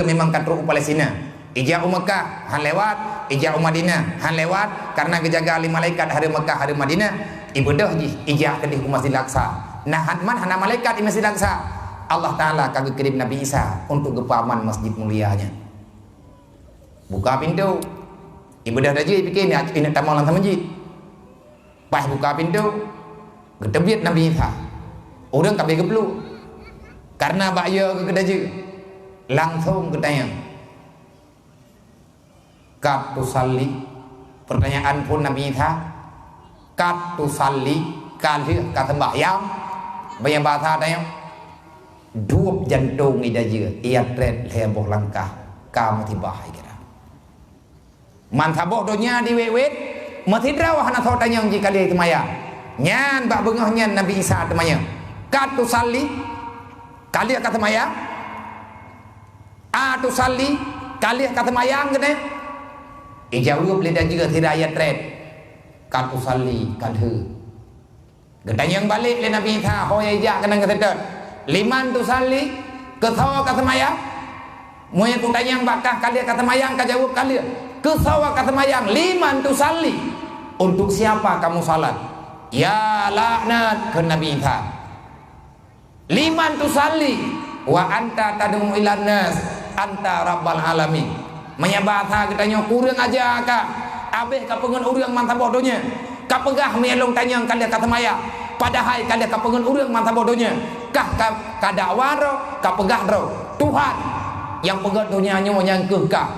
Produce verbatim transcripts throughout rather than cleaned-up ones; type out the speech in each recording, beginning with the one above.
memang ka trok u Palestina. Ijak u Mekah, han lewat, ijak u Madinah, han lewat, karena geujaga lé malaikat hareuem Mekah, hareuem Madinah, ibeudôh jih ijak keudeh u Masjidil Aqsa. Nah, han-, man hana malaikat di Masjidil Aqsa. Allah Taala ka geukirém Nabi Isa untuk geupeuaman masjid mulia nyan. Buka pintoe. Ibeudôh laju, ipike, "Nyak, inyak tamong lam masjid." Pas buka pintoe, geuteubiet Nabi Isa. Ureuëng ka abéh geupluek. Karena bak yö geukeudajeu, langsong geutanyong, "Kat tusalli?" Pertanyaan phon Nabi Isa, "Kat tusalli?" Ka lheueh ka sembahyang? Banyak bahasa tanyong. Dueb jantong idajeu, ia treb lhée boh langkah, ka meusibah, kira. Man saboh donya diwét-wét, meusidroe hana soe tanyong jih ka lheueh seumayang. Nyan bak beungoh nyan Nabi Isa teumanyong, "Kat tusalli?" Ka lheueh ka seumayang? "A tusalli?" Ka lheueh ka seumayang keunoe? Ijaweueb lé dajeu sira ia treb, "Kat tusalli, ka lheueh." Geutanyong balek lé Nabi Isa, ho nyang ijak keunan geuseutôt, "Liman tusalli?" Keu soe ka seumayang? Meunyoe kutanyong bak kah, ka lheueh ka seumayang, ka jaweueb ka lheueh. Keu soe ka seumayang? "Liman tusalli?" Untuk siapa kamu salat? "Ya laknat," kheun Nabi Isa. "Liman tusalli wa anta tad'u ilan nas anta rabbal alamin?" Meunyoe bahasa geutanyoe, kureueng aja kah, abéh ka peungeut ureuëng man saboh donya, ka peugah meunyoe lôn tanyong ka lheueh ka seumayang, padahai ka lheueh ka peungeut ureuëng man saboh donya, kah ka, ka dakwa droe, ka peugah droe, "Tuhan nyang peugét donya nyoe nyang kheueh kah."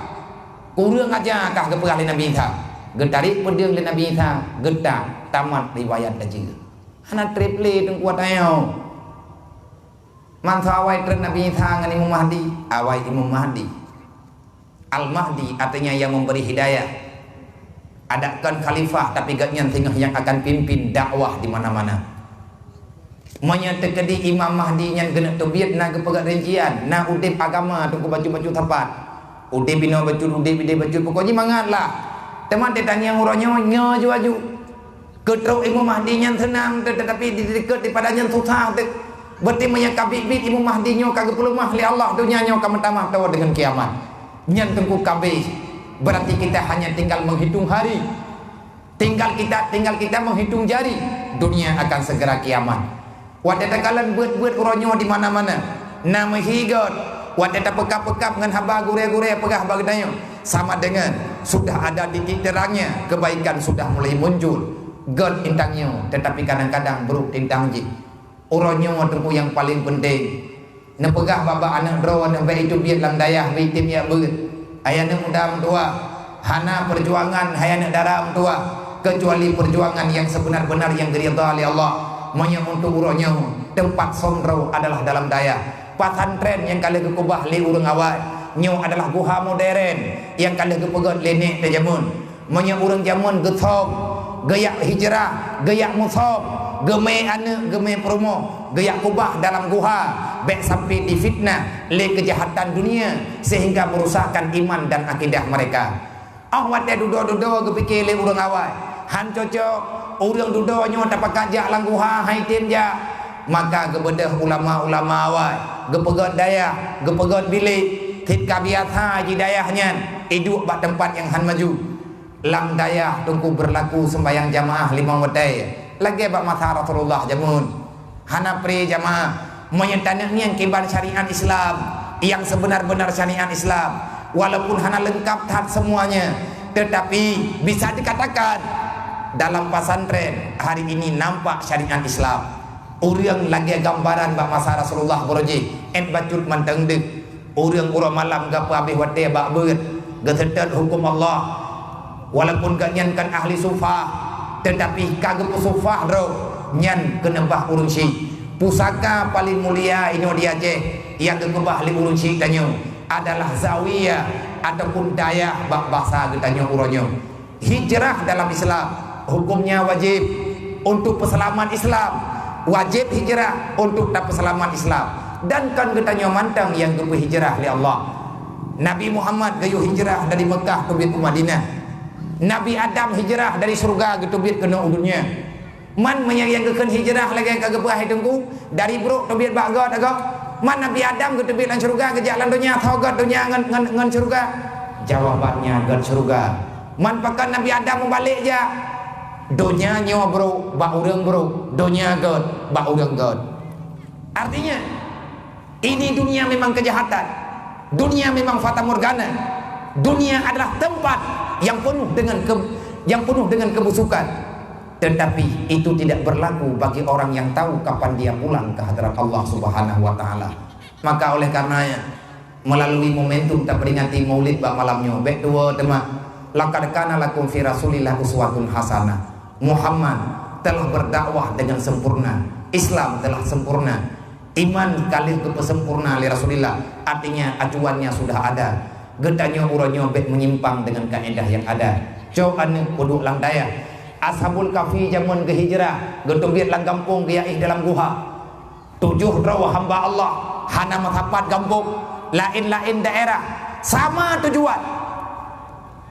Kureueng aja kah, geupeugah lé Nabi Isa. Geutarek peudeueng lé Nabi Isa, geutak, tamat riwayat laju. Hana treb lé teungku watée nyoe. Man soe awai treun Nabi Isa ngon Imam Mahdi, awai Imam Mahdi. Al-Mahdi artinya yang memberi hidayah. Adak kon khalifah, tapi gobnyan singoh nyang akan pimpin dakwah di mana-mana. Meunyoe teukeudi Imam Mahdi nyan keuneuk teubiet, na geupeugah rincian, na udeb agama teungku bacut-bacut sapat. Udeb inoe bacut, udeb ideh bacut, pokok jih mangat lah. Teuma teutangieng uroe nyoe, nyoe ju aju. Keutrok Imam Mahdi nyan seunang, te-, tetapi di, di, di, dipada nyan susah teuh. Berarti meunyoe ka biet-biet Imam Mahdi nyoe ka geupeuleumah lé Allah, donya nyoe ka meutamah toh deungon kiamat. Nyan teungku ka abéh. Berarti kita hanya tinggal menghitung hari. Tinggal kita, tinggal kita menghitung jari. Dunia akan segera kiamat. Watée takalon buet-buet uroe nyoe di mana-mana, na meuhi gét. Watée tapeukab-peukab ngon haba gurée-gurée peugah bak geutanyoe, sama dengan sudah ada titik terangnya, kebaikan sudah mulai muncul. Gét tintang nyoe, tetapi kadang-kadang buruk tintang jih. Uroe nyoe teungku nyang paleng peunteng. Neupeugah bak-bak aneuëk droe, neuh bék iteubiet lam dayah, bék item jak beuet. Hai aneuëk muda meutuwah, hana perjuangan, hai aneuëk dara meutuwah, kecuali perjuangan yang sebenar-benar yang diridha lé Allah. Meunyoe untuk uroe nyoe, teumpat som droe adalah dalam dayah. Pesantren nyang ka lheueh geukeubah lé ureuëng awai, nyoe adalah guha modern nyang ka lheueh geupeugét lé nek teuh jameun. Meunyoe ureuëng jameun geusöm, geujak hijrah, geujak musöm, geumé aneuëk, geumé peurumoh, geujak keubah dalam guha, bék sampai difitnah lé keujahatan dunia sehingga merusakkan iman dan akidah mereka. Óh watée dudoe-dudoe geupike lé ureuëng awai, han cocok, ureuëng dudoe nyoe tapakat jak lam guha, han item jak, maka geubeudôh ulama-ulama awai, geupeugét dayah, geupeugét bilék, cit ka biasa jih dayah nyan iduek bak teumpat nyang han maju. Lam dayah teungku beurlaku seumbahyang jamaah limong watée, lagée bak masa Rasulullah jameun. Hana pré jamaah. Meunyoe taneuk ngieng kiban syariat Islam yang sebenar-benar syariat Islam, walaupun hana leungkap that semuanya, tetapi bisa dikatakan dalam pesantren hari ini nampak syariat Islam. Ureuëng lagée gambaran bak masa Rasulullah baroe jih, ét bacut mantong deuh. Ureuëng uroe malam geupeuhabéh watée bak beuet, geuseutôt huköm Allah. Walaupun gobnyan kon ahli sufah, tetapi ka geupeusufah droe nyan keuneubah ureuëng syiek. Pusaka paleng mulia inoe di Aceh nyang geukeubah lé ureuëng syiek tanyoe adalah zawiyah ataupun dayah bak basa geutanyoe uroe nyoe. Hijrah dalam Islam hukumnya wajib untuk peuseulamat Islam. Wajéb hijrah untuk tapeuseulamat Islam. Dan kon geutanyoe mantong nyang geupeuhijrah lé Allah. Nabi Muhammad geuyue hijrah dari Mekah teubiet u Madinah. Nabi Adam hijrah dari syeuruga geuteubiet keunoe u dunia. Man meunyoe nyang geukheun hijrah lagée ka geupeugah hai teungku, dari brok teubiet bak göt agoe. Man Nabi Adam geuteubiet lam syeuruga geujak lam donya, tho gét donya ngon, ngon, ngon syeuruga? Jawabannya gét syeuruga. Man pakon Nabi Adam meubalek jak? Donya nyoe brok bak ureuëng brok, donya gét bak ureuëng gét. Artinya, ini dunia memang kejahatan. Dunia memang fatamorgana. Dunia adalah tempat yang penuh dengan ke-, yang penuh dengan kebusukan. Tetapi itu tidak berlaku bagi orang yang tahu kapan dia pulang ke hadarat Allah Subhanahu wa Ta'ala. Maka oleh karenanya, melalui momentum taperingati Maulid bak malam nyoe, bék tuwoe teuma, "Laqad kana lakum fi Rasulillah uswatun hasanah." Muhammad telah berdakwah dengan sempurna, Islam telah sempurna, iman ka lheueh geupeusempurna lé Rasulillah, artinya acuannya sudah ada. Geutanyoe uroe nyoe bék menyimpang dengan kaedah yang ada. Cok aneuëk peuduek lam dayah. Ashabul Kahfi jameun geuhijrah, geuteubiet lam gampông, geuyaéh dalam guha. Tujoh droe hamba Allah hana meusapat gampông, laén-laén daerah, sama tujuan.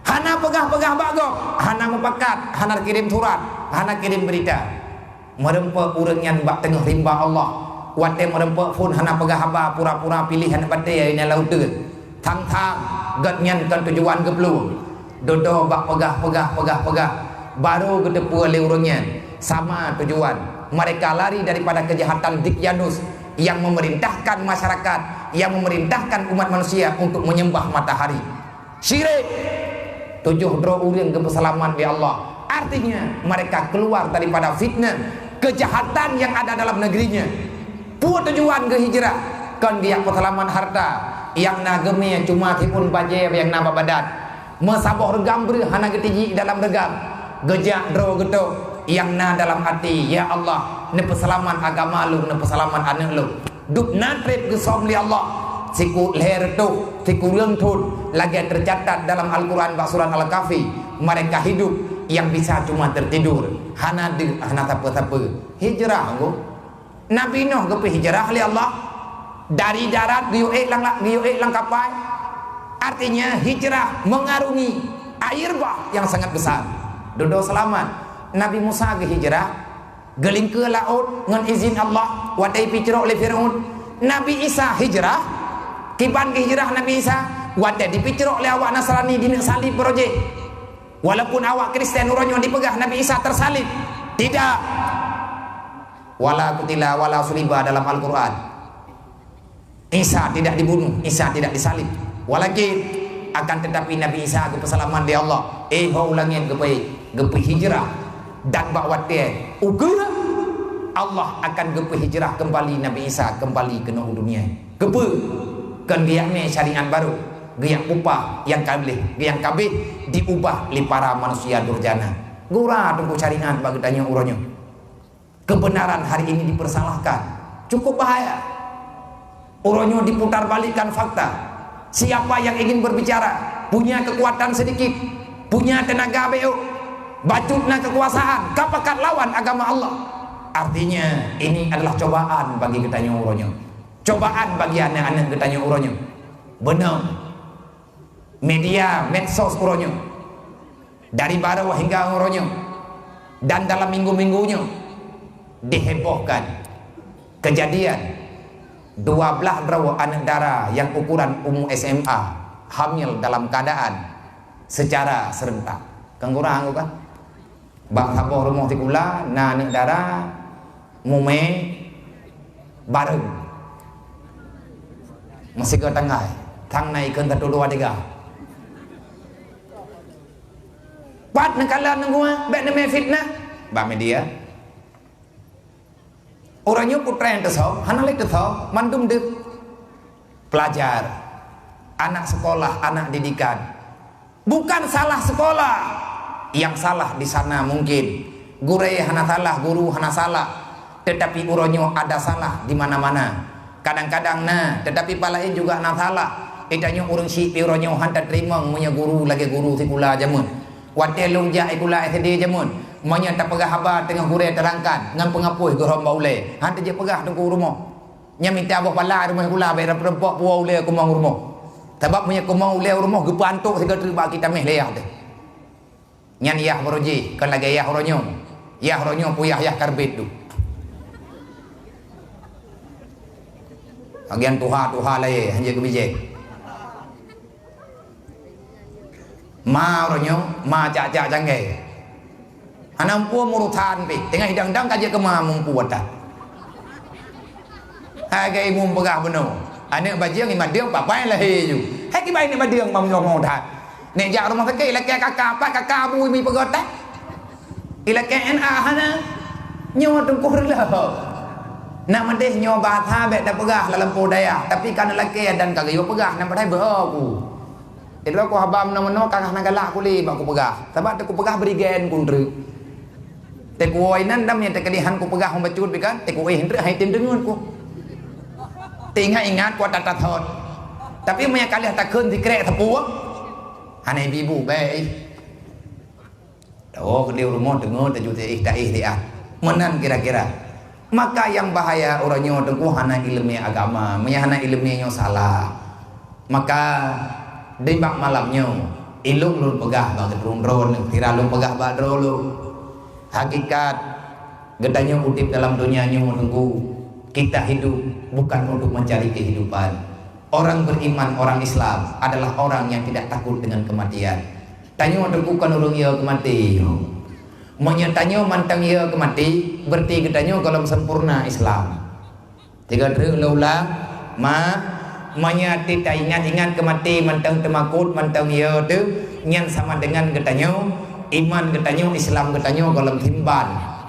Hana peugah-peugah bak gob, hana mupakat, hana kirém surat, hana kirém beurita. Meureumpok ureuëng nyan bak teungoh rimba Allah. Watée meureumpok phon hana peugah haba, pura-pura piléh hana batée nyang laôt teuk. Thang-thang, gét nyan kon tujuan geuplueng. Dudoe bak peugah-peugah, peugah-peugah, barô geuteupeue lé ureuëng nyan. Sama tujuan. Mereka lari daripada kejahatan Dikyanus yang memerintahkan masyarakat, yang memerintahkan umat manusia untuk menyembah matahari. Syirik. Tujoh droe ureuëng geupeuseulamat lé Allah. Artinya, mereka keluar daripada fitnah, kejahatan yang ada dalam negerinya. Peue tujuan geuhijrah? Kon geujak peuseulamat harta, nyang na geumé cuma siphon bajée nyang na bak badan. Meusaboh reugam breueh hana geutiji dalam reugam. Geujak droe geutôb nyang na dalam até, "Ya Allah, neupeuseulamat agama lôn, neupeuseulamat aneuëk lôn." Dub na treb geusöm lé Allah, siku lhée reutôh sikureueng thon, lagée teucatat dalam Al-Quran bak surat Al-Kahfi, mereka hidup yang bisa cuma tertidur, hana deuek, hana sapeue-sapeue. Hijrah, Teungku. Nabi Nuh geupeuhijrah lé Allah dari darat geuyue ék lam, geuyue ék lam kapai. Artinya, hijrah mengarungi air bah yang sangat besar. Dudoe seulamat. Nabi Musa geuhijrah, geulingkeue laôt ngon izin Allah watée jipicrok lé Firaun. Nabi Isa hijrah, kiban geuhijrah Nabi Isa, watée jipicrok lé awak Nasrani dineuk salib beurojéh. Walaupun awak Kristen uroe nyoe jipeugah Nabi Isa teusalib, tidak. Wala kutila wala suliba dalam Al-Quran. Isa tidak dibunuh, Isa tidak disalib. Walakin, akan tetapi Nabi Isa geupeuseulamat lé Allah. Eh, ho u langét geupeu-, geupeuhijrah. Dan bak watée ukeue Allah akan geupeuhijrah kembali Nabi Isa kembali keunoe u dunia. Keupeue? Kon geujak mé syariat barô, geujak upah nyang ka lheueh, nyang ka abéh diubah lé para manusia durjana. Gura teungku syariat bak geutanyoe uroe nyoe. Kebenaran hari ini dipersalahkan. Cukup bahaya. Uroe nyoe diputarbalikkan fakta. Siapa yang ingin berbicara, punya kekuatan sedikit, punya tenaga beuk, bacut na kekuasaan, ka pakat lawan agama Allah. Artinya, ini adalah cobaan bagi geutanyoe uroe nyoe. Cobaan bagi aneuëk-aneuëk geutanyoe uroe nyoe. Beunong. Media medsos uroe nyoe, dari barô hingga uroe nyoe, dan dalam minggu-minggu nyoe, dihebohkan kejadian dua belas droe aneuëk dara nyang ukuran umu S M A hamil dalam keadaan secara serentak. Kan kurang tu kan? Bak saboh rumoh sikula na aneuëk dara mumé bareueng. Meusigoe tanggai, sang na ikheun satu dua tiga. Pat neukalon neugua, bék neumé fitnah bak media. Uroe nyoe putra nyang teusöm, hana lé teusöm, mandum deuh. Pelajar, anak sekolah, anak didikan. Bukan salah sekolah yang salah di sana mungkin. Gurée hana salah, guru hana salah. Tetapi uroe nyoe ada salah di mana-mana. Kadang-kadang na, tetapi pat laén juga na salah. Geutanyoe ureuëng syiek pih uroe nyoe han tateurimong meunyoe guru lagée guru sikula jameun. Watée lôn jak sikula S D jameun, meunyoe tapeugah haba teungoh gurée teurangkan ngon peungapôh geuhom bak ulée, han teujeuet peugah teungku u rumoh. Nyan mita boh pala rumoh sikula, bék reumpok puwoe ulée keumong u rumoh. Sabab meunyoe keumong ulée u rumoh geupeuantok sigoe teuk bak kitab méh lé yah teuh. Nyan yah baroe jih, kon lagée yah uroe nyoe. Yah uroe nyoe peue yah, yah karbet tu. Bagian tuha-tuha laén hana geubijéh. Ma uroe nyoe, ma cak-cak canggéh. Hana muphom urosan pih, teungoh idang-dang ka jeuet keu ma muphom that. Hai geuimum peugah bunoe. Aneuk bajeueng i madeueng papai lahé ju. Hai kiban aneuk bajeueng bang nyoe that. Nek jak rumoh sakét, ilakée kaka, pat kaka bu mi peugah that. Ilakée N A hana. Nyoe teungku reuloh. Nak meudeh nyoe bahasa bék tapeugah lam lampôh dayah, tapi ka neulakée dan ka geuyue peugah, na padahai beuhe ku. Sidroe ku haba meunoe-meunoe ka hana galak ku lé bak kupeugah. Sabab teukupeugah bri gen ku treuk. Teukuwoe inan dam nyang teukeudi han kupeugah hom bacut pih kan, teukuwoe treuk hai tem deungon ku. Teuingat-ingat ku ata-ata thot. Tapi meunyo ka lheueh takheun sikrek sapeue, hana ibu-ibu bék. Tawoe keudeh u rumoh teungoh teuju taéh-taéh siat. Meunan kira-kira. Maka nyang bahaya uroe nyoe teungku hana ileumé agama. Meunyo hana ileumé nyoe salah. Maka di bak malam nyoe, ilôn lôn peugah bak droe-droe neuh, sira lôn peugah bak droe lôn. Hakikat geutanyoe udeb dalam donya nyoe teungku, kita hidup bukan untuk mencari kehidupan. Orang beriman, orang Islam adalah orang yang tidak takut dengan kematian. Tanyoe teungku kon ureuëng yo keu maté. Meunyoe tanyoe mantong yo keu maté, berarti geutanyoe gohlom sempurna Islam. Tiga treuk lôn ulang, ma, meunyoe até taingat-ingat keu maté mantong teumakot mantong yo teuh, nyan sama dengan geutanyoe, iman geutanyoe, Islam geutanyoe gohlom simban.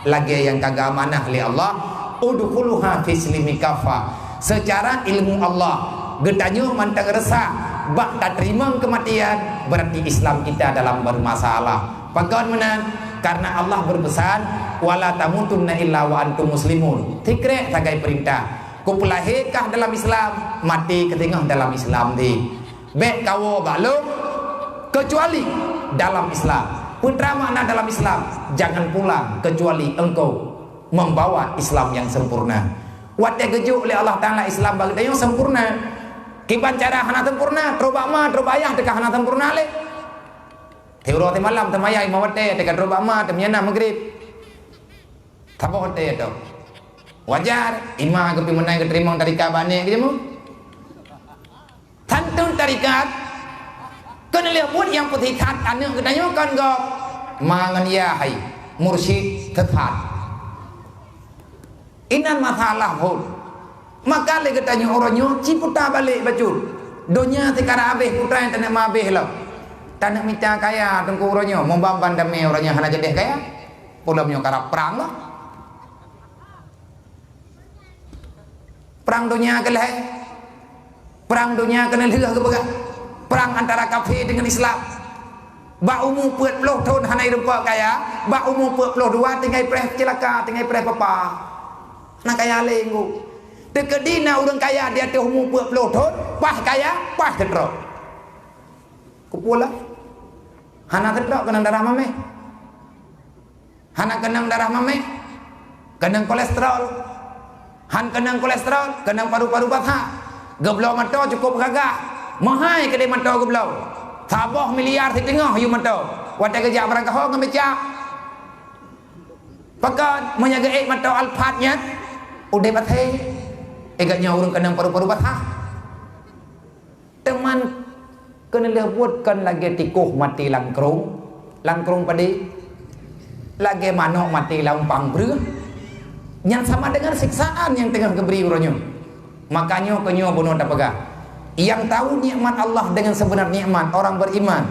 Lagée nyang ka geuamanah lé Allah, "Udkhuluha fi silmi kafa." Seucara ilmu Allah, geutanyoe mantong reusah bak tateurimong keumatian, berarti Islam kita dalam bermasalah. Pakon meunan? Karena Allah berpesan, "Wala tamutunna illa wa antum muslimun." Sikrek sagai peurintah. Kupeulahé kah dalam Islam, maté keuteungoh dalam Islam di. Bék kawoe bak lôn, kecuali dalam Islam. Peue teuma makna dalam Islam? Jangan pulang kecuali engkau membawa Islam yang sempurna. Watée geujok lé Allah Taala Islam bagi tanyoe sempurna. Kiban cara hana sempurna, trok bak ma, trok bak ayah teuka hana sempurna lé. Tiuroe timalam teumayai ma watée teuka trok bak ma teumiana maghrib. Saboh watée tu. Wajar, ima geupeumeunai geuteurimong tarikat bak aneuk geujeumeuh. Santun tarikat, keuneulheueh buet nyang peusisat aneuk geutanyoe kon gob. Ma ngon yah hai, mursyid sesat. Inan masalah phon. Maka lé geutanyoe uroe nyoe ciputa balek bacut. Donya sikara abéh putra nyang taneuk ma abéh lom. Taneuk mita kaya teungku uroe nyoe, mumbang ban damé uroe nyoe hana jadeh kaya. Peulom nyoe karab prang lah. Prang donya keu lhée. Prang donya keuneulheueh geupeugah. Prang antara kafé deungon Islam. Bak umu peuet ploh thon hana irumpok kaya, bak umu peuet ploh dua tinggai preh ceulaka, tinggai preh papa. Na kaya lé nggu. Teukeudi na ureuëng kaya di ateueh umu peuet ploh thon, pah kaya, pah teutrok. Kupeue lah? Hana teutrok keunong darah mameh. Hana keunong darah mameh, keunong kolesterol. Han keunong kolesterol, keunong paru-paru basah. Geubloe mantong cukup gagah. Meuhai keudeh mantong geubloe. Saboh miliar siteungoh yue mantong. Watée geujak barangkaho ngon becak. Pakon meunyoe geuék mantong Alphard nyan, udeb até. Ék geuh nyoe ureuëng keunong paru-paru basah. Teuma keuneulheueh buet kon lagée tikoh maté lam krong, lam krong padé, lagée manok maté lam umpang breueh, nyang sama dengan siksaan nyang teungoh geubri uroe nyoe. Makanya keu nyoe bunoe tapeugah, yang tahu nikmat Allah dengan sebenar nikmat orang beriman,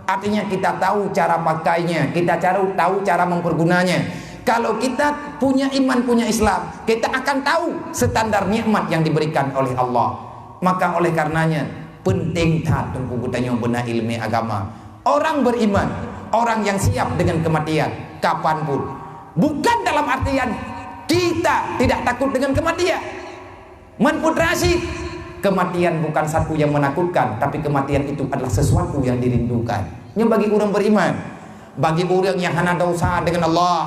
artinya kita tahu cara pakainya, kita cara, tahu cara mempergunanya. Kalau kita punya iman, punya Islam, kita akan tahu standar nikmat yang diberikan oleh Allah. Maka oleh karenanya, penting that teungku geutanyoe beuna ileumé agama. Orang beriman, orang yang siap dengan kematian, kapanpun. Bukan dalam artian kita tidak takut dengan kematian. Man putra syik, kematian bukan satu yang menakutkan, tapi kematian itu adalah sesuatu yang dirindukan. Nyoe bagi ureuëng beriman. Bagi ureuëng nyang hana desya deungon Allah,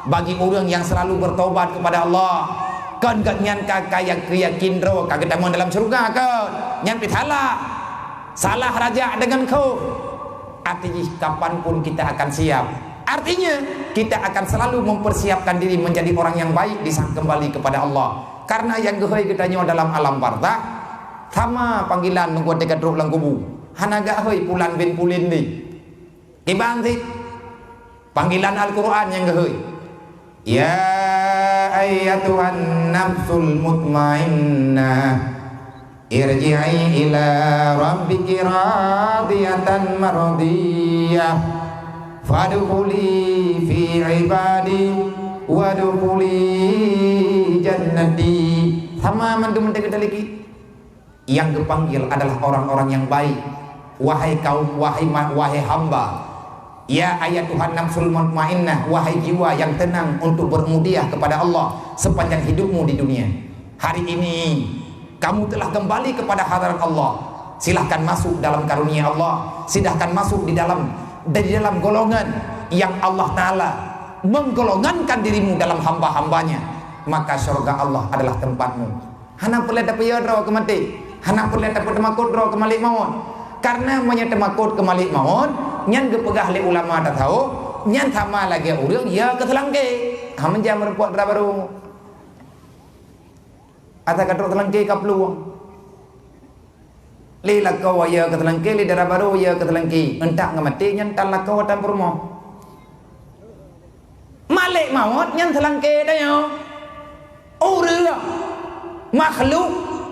bagi ureuëng nyang seulalu beutobat keupada Allah, kon gobnyan ka, ka ya-, keuyakin droe ka geutamong dalam syeuruga kon. Nyan pih salah. Salah raja deungon kho. Arti jih, kapanpun kita akan siap. Artinya, kita akan selalu mempersiapkan diri menjadi orang yang baik di saat kembali kepada Allah. Karena nyang geuhôi geutanyoe dalam alam barzakh sama panggilan meungon teuka trok lam kubu. Hana geuhôi pulan bin pulan deh. Kiban cit panggilan Al-Qur'an nyang geuhôi. Ya ayyatuhan nafsul mutmainnah, irji'i ila rabbiki radiyatan mardiyah. Fadkhuli fi ibadi wadkhuli jannati. Sama mandum teuka taliki. Yang geupanggil adalah orang-orang yang baik. Wahai kaum, wahai ma-, wahai hamba. Ya ayyatuhan nafsul mutmainnah, wahai jiwa yang tenang untuk bermudiah kepada Allah sepanjang hidupmu di dunia. Hari ini kamu telah kembali kepada hadarat Allah. Silahkan masuk dalam karunia Allah. Silahkan masuk di dalam, di dalam golongan yang Allah Ta'ala menggolongankan dirimu dalam hamba-hambanya. Maka syurga Allah adalah tempatmu. Hana peureulée tapeuyö droe keu maté. Hana peureulée tapeuteumakot droe keu malek mawöt. Karena meunyoe teumakot keu malek mawöt, nyan geupeugah lé ulama tasawuf, nyan sama lagée ureuëng yö keu seulangké. Ha, meunjam meurumpok dara barô. Ata ka trok seulangké ka plueng. Lé lakoe yö keu seulangké, lé dara barô yö keu seulangké. Euntak ngon maté nyan tan lakoe tan peurumoh. Malek mawöt nyan seulangké tanyoe. Ureuëng, makhluk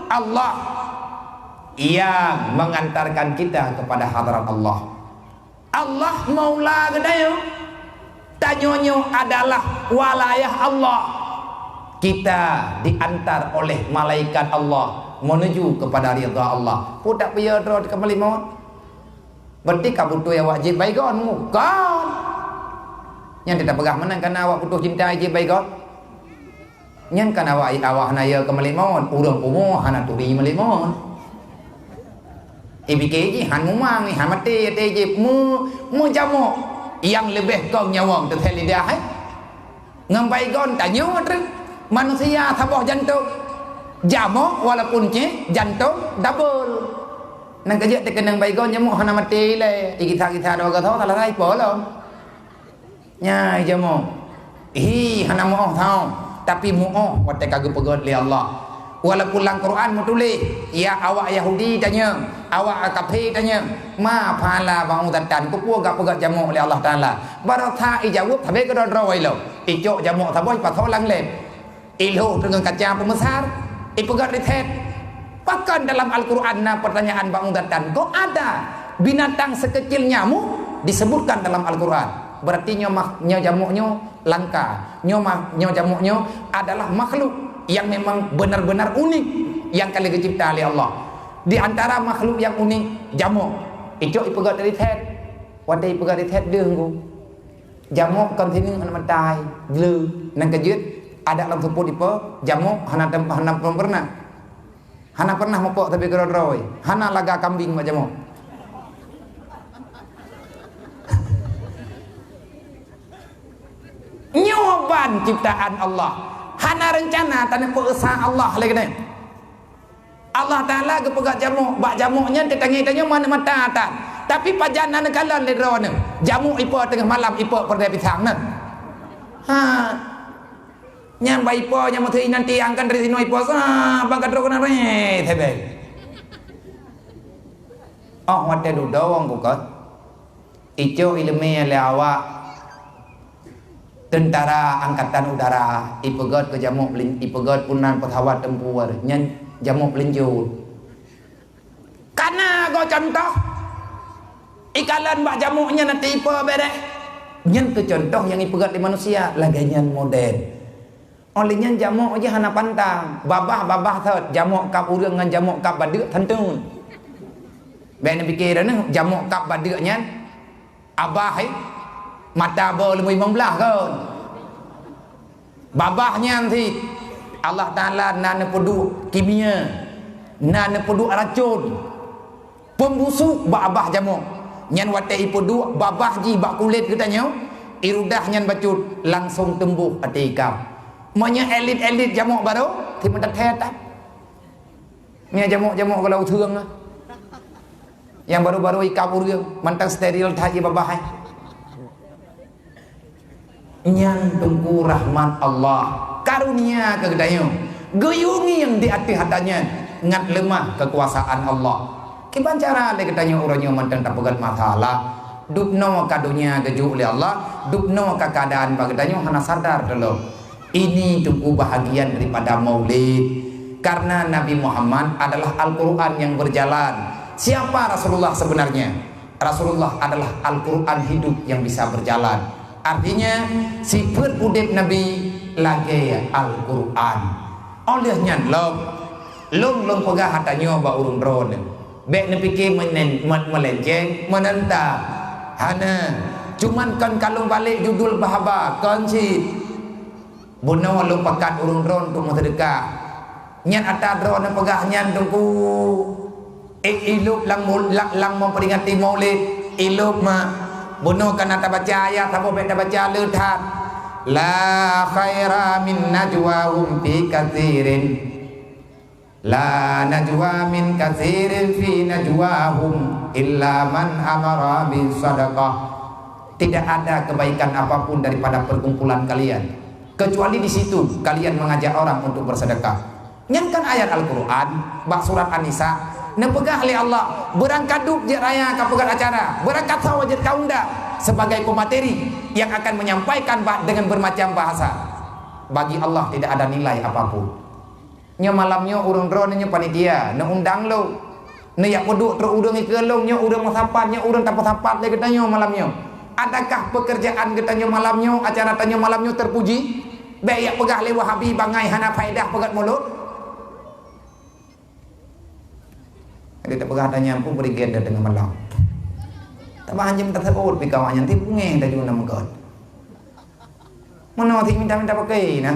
Allah yang mengantarkan kita kepada hadarat Allah. Allah Maula geutanyoe. Tanyoe nyoe adalah walayah Allah. Kita diantar oleh malaikat Allah menuju kepada ridha Allah. Peue tapeuyö droe keu malek mawöt? Berarti ka beutôi awak jieb baygon, bukan? Nyan teupeugah meunan kana awak putôh cinta jieb baygon. Nyan kana awak, awak hana yö keu malek mawöt, ureuëng umu hana turi malek mawöt. Ipike jih han mumang, han maté, até jih meu-, meujamok nyang leubeh kong nyawöng teuthée lidah, eh. Ngon baygon tanyoe treuk, manusia saboh jantông. Jamok walaupun cit jantông double. Nang keujeuet teukeunong baygon jamok hana maté ilée, igisa-gisa dua gasoe salah sai po lom. Nyai jamok. Hi, hana muoh tho, tapi muoh watée ka geupeugét lé Allah. Walaupun lam Quran meutuléh, ya awak Yahudi tanyoe, awak kafé tanyoe, ma fa'ala ba'udzatan, keupeue gak peugét jamok lé Allah Taala. Barô that ijaweueb sabe keudroe-droe ilong. Icok jamok saboh ipasoe lam lab. Ilhôh deungon kaca peumeusar, ipeugét riset. Pakon dalam Al-Quran na pertanyaan ba'udzatan? Kok ada binatang sekecil nyamuk disebutkan dalam Al-Quran? Berarti nyoe mak-, nyoe jamok nyoe langka. Nyoe ma-, nyoe jamok nyoe adalah makhluk yang memang benar-benar unik yang ka lheueh geucipta lé Allah. Di antara makhluk yang unik, jamok. Icok ipeugét riset. Watée ipeugét riset deuh nggu. Jamok kon sineuk hana matai, gleu. Nang keujeuet, adak lam seupôt ipe, jamok hana tem-, hana pernah. Hana pernah mupok tapi keudroe-droe. Hana laga kambing bak jamok. Nyoe ban ciptaan Allah. Hana reuncana taneupeu esa Allah lé keunoe. Allah Taala geupeugah jamok, bak jamok nyan teutangi tanyoe mata tan. Tapi pajan na neukalon lé droeneuh. Jamok ipe teungoh malam ipe peureulée pisang na. Ha. Nyang bak ipe nyang meuteui nanti angkan dari sinoe ipe sa bak gadroe keunan reh tebel. Oh watée dudoe wong kukot. Icok ileumé lé awak teuntara angkatan udara, ipeugét keu jamok belin-, ipeugét punan pesawat tempur, nyan jamok belinjot. Kana goe contoh, ikalon bak jamok nyan na tipe bereh. Nyan keu contoh nyang ipeugét lé manusia, lagée nyan model. Óh lheueh nyan jamok jih hana pantang. Babah-babah thot, jamok kab ureuëng ngon jamok kab badeuk teunteun. Bék neupiké droeneuh jamok kab badeuk nyan abah, eh, mata boh leumui limong blaih kon. Babah nyan cit Allah Taala na neupeuduek kimia, na neupeuduek racon. Peumbusuk bak babah jamok. Nyan watée ipeuduek babah jih bak kulét geutanyoe, irudah nyan bacut langsong teumbôh até ikab. Meunyoe elit-elit jamok barô, tieb meutatét that. Meunyoe jamok-jamok goh lam uteung ah. Nyang barô-barô ikab ureuëng, mantong steril that ié babah, eh. Nyan teungku rahmat Allah, karunia keu geutanyoe. Geuyue ngieng di ateueh ata nyan ngat leumah keukuasaan Allah. Kiban cara lé geutanyoe uroe nyoe mantong tapeugét masalah? Dubnoe ka donya geujok lé Allah, dubnoe ka keuadaan bak geutanyoe hana sadar lom. Ini teungku bahagian daripada Maulid. Karena Nabi Muhammad adalah Al-Quran yang berjalan. Siapa Rasulullah sebenarnya? Rasulullah adalah Al-Quran hidup yang bisa berjalan. Artinya, sifat udeb Nabi lagée Al-Quran. Óh lheueh nyan lom, lôn, lôn peugah ata nyoe bak ureuëng droeneuh. Bék neupike meunen-, me-, meulenceng, meunentang. Hana. Cuman kon ka lôn balek judul bah haba, kon cit. Bunoe lôn pakat ureuëng droe untuk meuseudeukah. Nyan ata droe neupeugah nyan teungku. Eh, ilôb lam mul-, la-, lam memperingati Maulid, ilôb ma. Bunoe ka na tabaca ayat, saboh bék tabaca le that. La khaira min najwahum fi katsirin. La najwa min katsirin fi najwahum illa man amara bi sadaqah. Tidak ada kebaikan apapun daripada perkumpulan kalian, kecuali di situ kalian mengajak orang untuk bersedekah. Nyan kan ayat Al-Quran, bak surat An-Nisa, neupeugah lé Allah, beurangkat dub jeuet raya ka peugét acara, beurangkat tho jeuet ka undang, sebagai pemateri yang akan menyampaikan ba-, dengan bermacam bahasa. Bagi Allah tidak ada nilai apapun. Nyoe malam nyoe ureuëng droeneuh nyoe panitia, neuundang lôn. Neujak peuduek trok ureuëng ikeue lôn, nyoe ureuëng meusapat, nyoe ureuëng tapeusapat lé geutanyoe malam nyoe. Adakah pekerjaan geutanyoe malam nyoe, acara tanyoe malam nyoe terpuji? Bék jak peugah lé Wahabi bangai hana faedah peugét mulod. Jadi tapeugah ata nyan pun bri gen teungoh malam. Tabah hanjeuet taseuôt pih kawan nyan, tiep bungéh tajak na meugét. Meunoe sit minta-minta pakai na.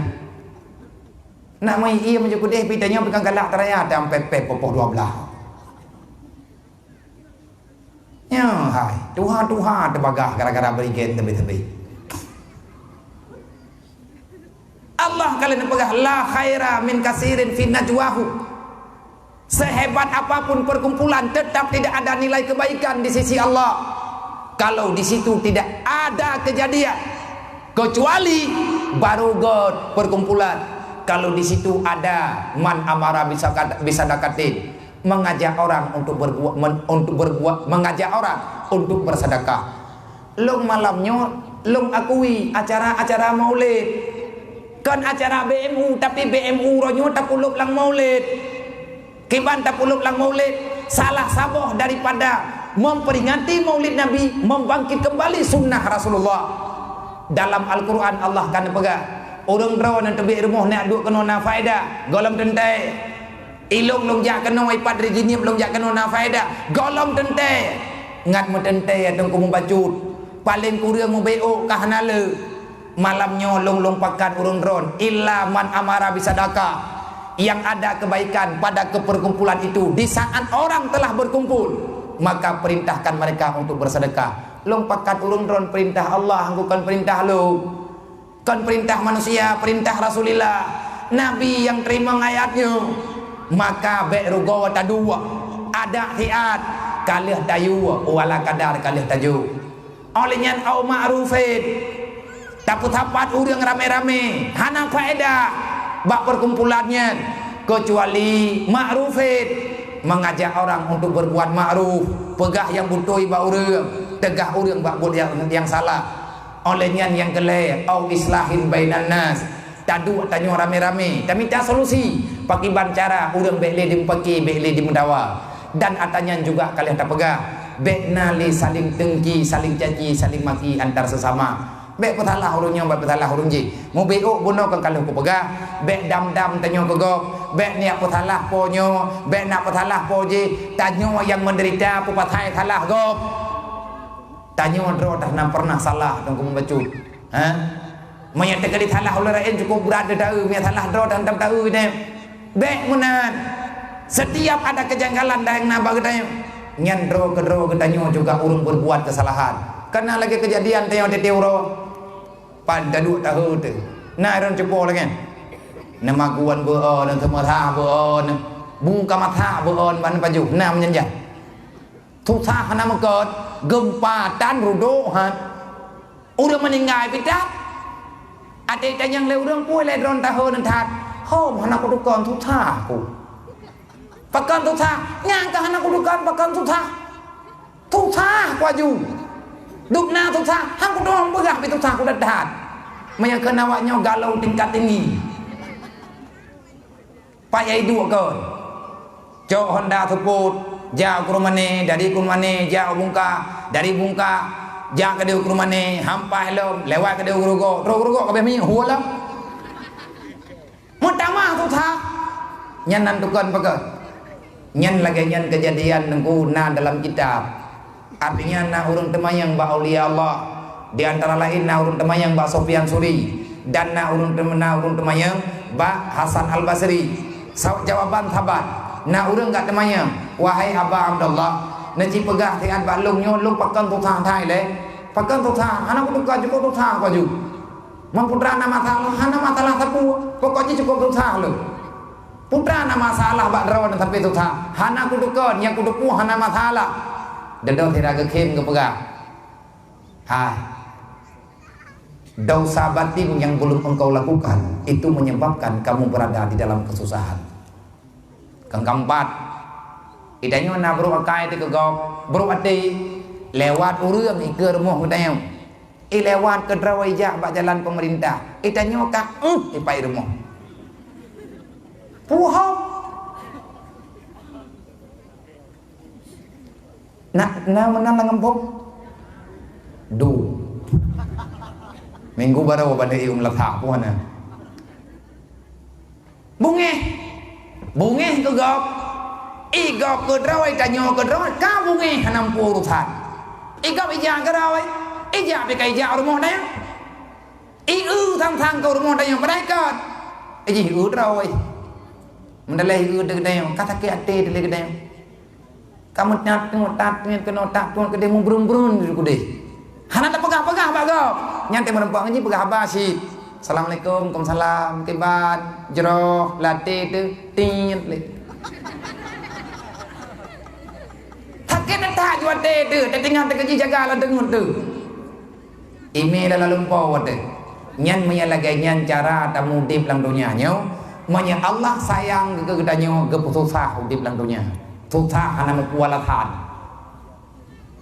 Nak mai ie meujeuet keudeh pih tanyoe pih kan galak taraya tam pép-pép poh dua blah. Nyoe hai, tuha-tuha teubagah gara-gara bri gen teubi-teubi. Allah ka lheueh neupeugah, "La khaira min katsirin fi najwahum." Sehebat apapun perkumpulan, tetap tidak ada nilai kebaikan di sisi Allah kalau di situ tidak ada kejadian, kecuali baru got perkumpulan kalau di situ ada man amara bisakat-, bisadakatin, mengajak orang untuk berbuat, men-, untuk berbuat, mengajak orang untuk bersedekah. Lôn malam nyoe, lôn akui acara-acara Maulid. Kon acara B M U, tapi B M U uroe nyoe tapeulob lam Maulid. Kiban tapeulob lam Maulid, salah saboh daripada memperingati Maulid Nabi, membangkit kembali sunnah Rasulullah. Dalam Al-Quran Allah ka neupeugah, ureuëng droe nyang teubiet rumoh nyak duek keunoe na faedah, gohlom teuntée. Ilong lôn jak keunoe ipat ri ginieb lôn jak keunoe na faedah. Gohlom teuntée. Ngat meuteuntée teungku mubacut. Paleng kureueng mubeok ka hana le. Malam nyoe lôn lôn pakat ureuëng droe, illa man amara bisadaqah. Yang ada kebaikan pada keperkumpulan itu di saat orang telah berkumpul, maka perintahkan mereka untuk bersedekah. Lôn pakat ureuëng droe perintah Allah, bukan perintah lôn. Kon peurintah manusia, peurintah Rasulillah. Nabi nyang teurimong ayat nyoe, maka bék rugoe taduek. Adak siat ka lheueh tayue, wala kadar ka lheueh tajok. Óh lheueh nyan au ma'rufin, tapeusapat ureuëng ramé-ramé, hana faedah bak perkumpulan nyan, keucuali ma'rufin, mengajak orang untuk berbuat ma'ruf, peugah nyang beutôi bak ureuëng, teugah ureuëng bak buet nyang, nyang salah. Óh lheueh nyan nyang keulhée, au islahin bainan nas, taduek tanyoe ramé-ramé, tamita solusi, pakiban cara ureuëng bék lé dimeupaké, bék lé dimeudawa. Dan ata nyan juga ka lheueh tapeugah, bék na lé saling dengki, saling caci, saling maki antar sesama. Bék peusalah ureuëng nyoe, bék peusalah ureuëng jih. Mubeok bunoe kon ka lheueh kupeugah, bék dam-dam tanyoe keu gob, bék neujak peusalah po nyoe, bék neujak peusalah po jih, tanyoe nyang meudeurita peue pasai salah gob. Tanyoe droe dah na pernah salah teungku mubacut. Ha? Meunyoe teukeudi salah ulée laén cukup brat teuh taeu, meunyoe salah droe dah hantom taeu nyan. Bék meunan. Setiap ada kejanggalan dan na bak geutanyoe, nyan droe keudroe geutanyoe juga ureuëng berbuat kesalahan. Kana lagée keujadian tanyoe tieb-tieb uroe. Pan taduek tahe teuh. Na ureuëng cupo lagée nyan. Neumagun beuon, neuseumeusa beuon, bungka masa beuon ban pajoh, na meunyan jak. Susah hana meukot, geumpa tan rudok hat. Ureuëng meuninggai pih that. Até tanyong lé ureuëng peue lé droe tahe nyan that. Hom hana kutukon, susah ku. Pakon susah, nyang ka hana kutukon pakon susah. Susah ku aju. Dubna susah, hang kutueng peugah pih susah ku that-that. Meunyoe kheun awak nyoe galau tingkat tinggi. Payah iduek kon. Cok Honda seupôt, jak u Krueng Mané, dari Krueng Mané jak u Bungka, dari Bungka jak keudéh u Krueng Mané, hampai lom, lewat keudéh u Geurugok, trok Geurugok ka abéh minyeuk, hu lom. Meutamah susah. Nyan nan tukon peugah. Nyan lagée nyan keujadian Teungku na dalam kitab. Artinya na ureuëng teumanyong bak aulia Allah. Di antara laén na ureuëng teumanyong bak Sufyan Suri dan na ureuëng teum-, na ureuëng teumanyong bak Hasan Al Basri. Sa-, jawaban saban, na ureuëng ka teumanyong, "Wahai Aba Abdullah, neuci peugah siat bak lôn nyoe lôn pakon susah that lé? Pakon susah? Hana kutuka cukôp susah ku aju." Meuputra na masalah, hana masalah sapeue, pokok jih cukôp susah lom. Putra na masalah bak droe dan sampai susah, hana kutukon, nyang kuteupue hana masalah. Deungon sira geukhém geupeugah, "Hai, dosa batin yang belum engkau lakukan, itu menyebabkan kamu berada di dalam kesusahan." Kang keempat, geutanyoe na brok akai teuh keu gob, brok até, lewat ureuëng ikeue rumoh geutanyoe. I lewat keudroe ijak bak jalan pemerintah. Itanyoe ka, eh, ipai rumoh. Puhom. Na, na meunan lam gampông? Du. Minggu barô bak i um lasak pun na. Bungéh. Bungéh keu gob. I gob keudroe, tanyoe keudroe, ka bungéh hana muphom urusan. I gob ijak keudroe, ijak pih ka ijak rumoh tanyoe. I eu sang-sang keu rumoh tanyoe padahai kon. I jih eu droe. Meudaleh i eu teuh geutanyoe, ka sakét até teuh lé geutanyoe. Ka meutat-meutat keunoe, tat-tat keudeh, meubrun-brun keudeh. Hana tapeugah-peugah bak gob. Nyan teuma nampak ngon jih peugah haba cit. "Assalamualaikum, waalaikumsalam, kiban, jroh, laté teuh, tit lé." Sakét that-that ju até teuh, teutinggai teuh keu jih jaga lam teungeut teuh. Imé lam lalu po watée. Nyan meunyo lagée nyan cara tamu udeb lam donya nyoe, meunyo Allah sayang keu geutanyoe geupeususah udeb lam donya. Susah hana muphom alasan.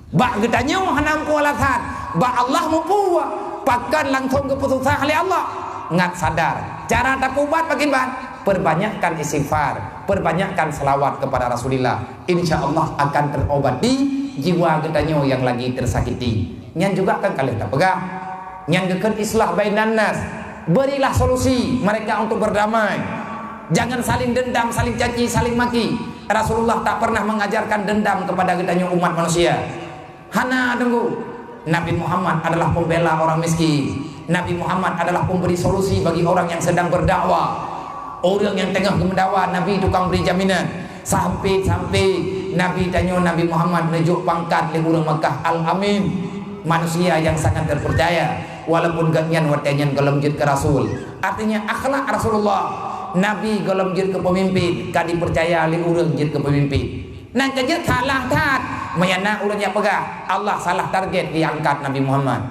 Bak geutanyoe hana muphom alasan, bak Allah muphom, pakon langsong geupeususah lé Allah. Ngat sadar, cara tapeuubat pakriban? Perbanyakkan istighfar, perbanyakkan selawat kepada Rasulullah. Insya Allah akan terobati jiwa geutanyoe nyang lagi tersakiti. Nyan juga kan ka lheueh tapeugah. Nyan geukheun islah bainan nas. Berilah solusi mereka untuk berdamai. Jangan saling dendam, saling caci, saling maki. Rasulullah tak pernah mengajarkan dendam kepada geutanyoe umat manusia. Hana, Teungku. Nabi Muhammad adalah pembela orang miskin. Nabi Muhammad adalah pemberi solusi bagi orang yang sedang berdakwah. Ureuëng nyang teungoh geumeudakwah, Nabi tukang bri jaminan. Sampai-sampai Nabi tanyoe Nabi Muhammad neujok pangkat lé ureuëng Makkah Al-Amin, manusia yang sangat terpercaya, walaupun gobnyan watée nyan gohlom jeuet keu rasul. Artinya akhlak Rasulullah, Nabi gohlom jeuet keu peumimpin, ka dipercaya lé ureuëng jeuet keu peumimpin. Nan ka jeuet salah that, meunyo na ureuëng nyang peugah Allah salah target diangkat Nabi Muhammad.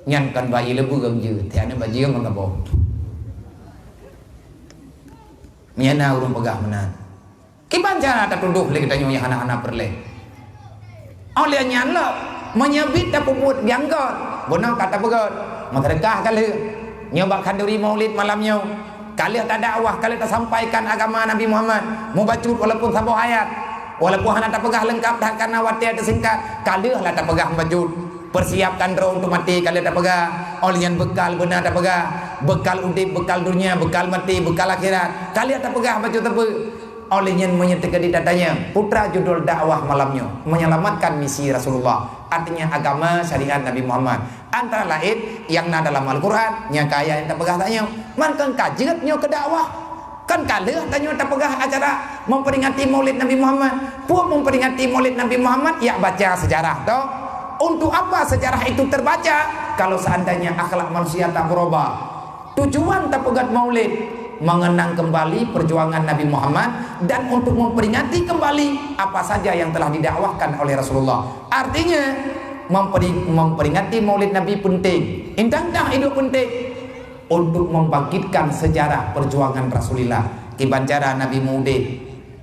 Nyan kon bayi leubeueng jeuet, tieb aneuëk bajeueng ngon saboh. Meunyo na ureuëng peugah meunan. Kiban cara tatudoh lé geutanyoe nyang hana-hana peureulée. Óh lheueh nyan lom, meunyo biet tapeubuet nyang göt, bunoe ka tapeugöt, meuseudeukah ka lheueh. Nyoe bak khanduri maulid malam nyoe, ka lheueh tadakwah, ka lheueh tasampaikan agama Nabi Muhammad, mubacut walaupun saboh ayat, walaupun hana tapeugah leungkap that karena watée teusingkat, ka lheueh lah tapeugah mubacut. Persiapkan droe untuk maté, ka lheueh tapeugah. Óh lheueh nyan beukal beuna tapeugah, beukal udeb, beukal donya, beukal maté, beukal akhirat, ka lheueh tapeugah bacut teupeu. Óh lheueh nyan meunyoe teukeudi tatanyong, peue teuma judul dakwah malam nyoe, menyelamatkan misi Rasulullah, artinya agama syariat Nabi Muhammad. Antara laén nyang na dalam Al-Qur'an, nyang kaya nyang tapeugah tanyoe, man kon ka jeuet nyoe keu dakwah. Kan ka lheueh tanyoe tapeugah acara memperingati Maulid Nabi Muhammad. Peue memperingati Maulid Nabi Muhammad? Ya baca sejarah toh. Untuk apa sejarah itu terbaca? Kalau seandainya akhlak manusia tak berubah. Tujuan tapeugöt Maulid, mengenang kembali perjuangan Nabi Muhammad dan untuk memperingati kembali apa saja yang telah didakwahkan oleh Rasulullah. Artinya, memperi-, memperingati Maulid Nabi penting. Indang dah hidup penting. untuk membangkitkan sejarah perjuangan Rasulullah. Kiban cara Nabi mudeh,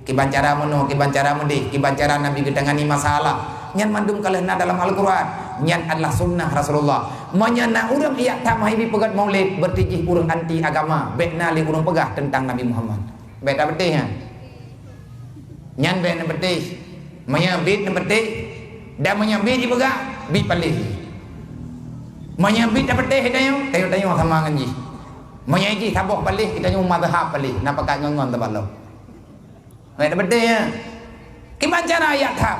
kiban cara meunoe, kiban cara mudeh, kiban cara Nabi geutangani masalah. Nyan mandum ka lheueh na dalam Al-Quran. Nyan adalah sunnah Rasulullah. Meunyoe na ureuëng ijak that meuhai bit peugét maulid, berarti jih ureuëng anti agama. Bék na lé ureuëng peugah teuntang Nabi Muhammad. Bék tapeuteh nyan. Nyan bék neupeuteh. Meunyoe bit neupeuteh, dan meunyoe bit jipeugah, bit paléh. Meunyoe bit tapeuteh tanyoe, tanyoe-tanyoe sama ngon jih. Meunyoe jih saboh paléh, tanyoe mazhab paléh, na pakat ngon-ngon teubaloe. Bék tapeuteh nyan. Kiban cara ijak that.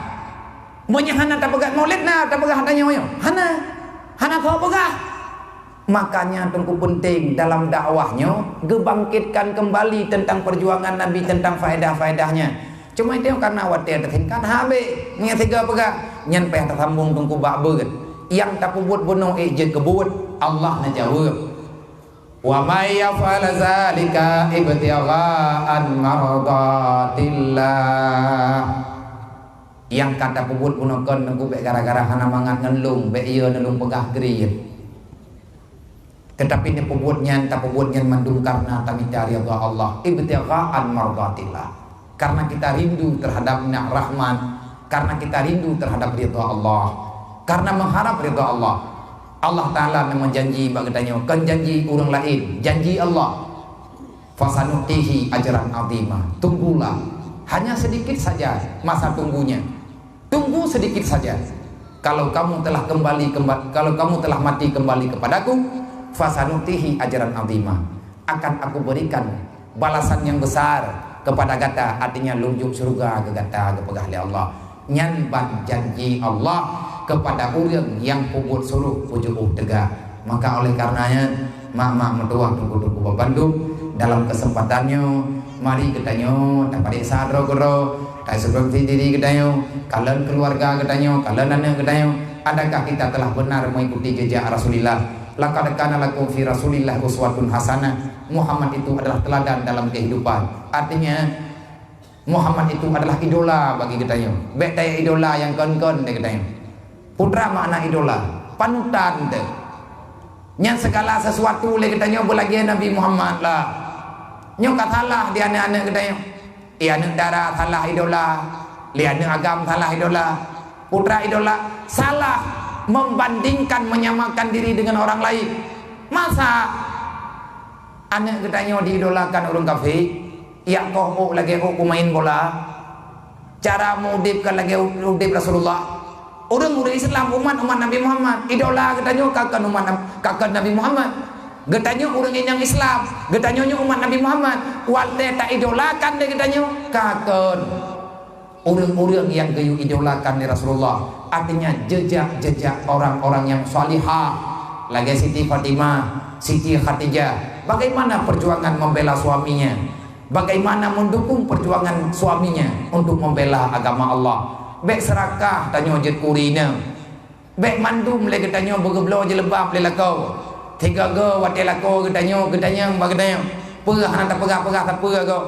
Meunyoe hana tapeugah maulid, na tapeugah tanyoe nyoe. Hana. Hana soe peugah. Makanya teungku peunteng dalam dakwah nyoe geubangkitkan keumbali teuntang peujuangan Nabi, teuntang faedah-faedahnya. Cuma itu karena watée teusingkat habéh, meunyoe sigoe peugah, nyan payah tasambong teungku bak beuet. Nyang tapeubuet bunoe ék jeuet keu buet, Allah neujaweueb. Wa may yaf'al zalika ibtigha'an mardatillah. Nyang ka tapeubuet bunoe kon teungku bék gara-gara hana mangat ngon lôn, bék ie neulôn peugah grit. Teutapi neupeubuet nyan, tapeubuet nyan mandum kareuna tamita ridha Allah, ibtigha'an mardatillah. Karena kita rindu terhadap nak rahmat, karena kita rindu terhadap ridha Allah, karena mengharap ridha Allah. Allah Taala na meujanji bak geutanyoe, kon janji ureuëng laén, janji Allah. Fasanu'tihi ajran azima. Tunggulah, hanya sedikit saja masa tunggunya. Tunggu sedikit saja. Kalau kamu telah kembali kemba-, kalau kamu telah mati kembali kepadaku, fasanu'tihi ajran azima. Akan aku berikan balasan yang besar kepada gata, artinya lôn jok syurga keu gata, geupeugah lé Allah. Nyan ban janji Allah kepada ureuëng nyang peubuet suroh peujiôh teuga. Maka oleh karenanya, mak-mak meutuwah teungku-teungku bandum, dalam kesempatan nyoe, mari geutanyoe tapareksa droe keudroe, taintrospeksi diri geutanyoe, kalon keluarga geutanyoe, kalon aneuk geutanyoe, adakah kita telah benar mengikuti jejak Rasulullah? Laqad kana lakum fi Rasulillah uswatun hasanah. Muhammad itu adalah teladan dalam kehidupan. Artinya, Muhammad itu adalah idola bagi geutanyoe. Bék taya idola nyang kon-kon lé geutanyoe. Peue makna idola? Panutan teuh. Nyan segala sesuatu lé geutanyoe beulagée Nabi Muhammad lah. Nyoe ka salah di aneuk-aneuk geutanyoe. Di aneuk dara salah idola, di aneuk agam salah idola. Peue idola, salah membandingkan, menyamakan diri dengan orang lain. Masa aneuk geutanyoe diidolakan ureuëng kafé, jak koh ôk lagée ôk pemain bola, cara meuudeb ka lagée udeb Rasulullah. Ureuëng-ureuëng Islam, umat-umat Nabi Muhammad, idola geutanyoe ka kon umat Nab-, ka kon Nabi Muhammad. Geutanyoe ureuëng inong Islam, geutanyoe nyoe umat Nabi Muhammad. Watée taidolakan lé geutanyoe, ka kon ureuëng-ureuëng nyang geuyue idolakan lé Rasulullah, artinya jejak-jejak orang-orang yang salihah, lagée Siti Fatimah, Siti Khadijah. Bagaimana perjuangan membela suaminya? Bagaimana mendukung perjuangan suaminya untuk membela agama Allah? Bék seurakah tanyoe jeuet keu ureuëng inong. Bék mandum lé geutanyoe beugeubloe jilbab lé lakoe. Tiga go watée lakoe geutanyoe geutanyong bak geutanyoe, peue hana tapeugah-peugah sapeue go.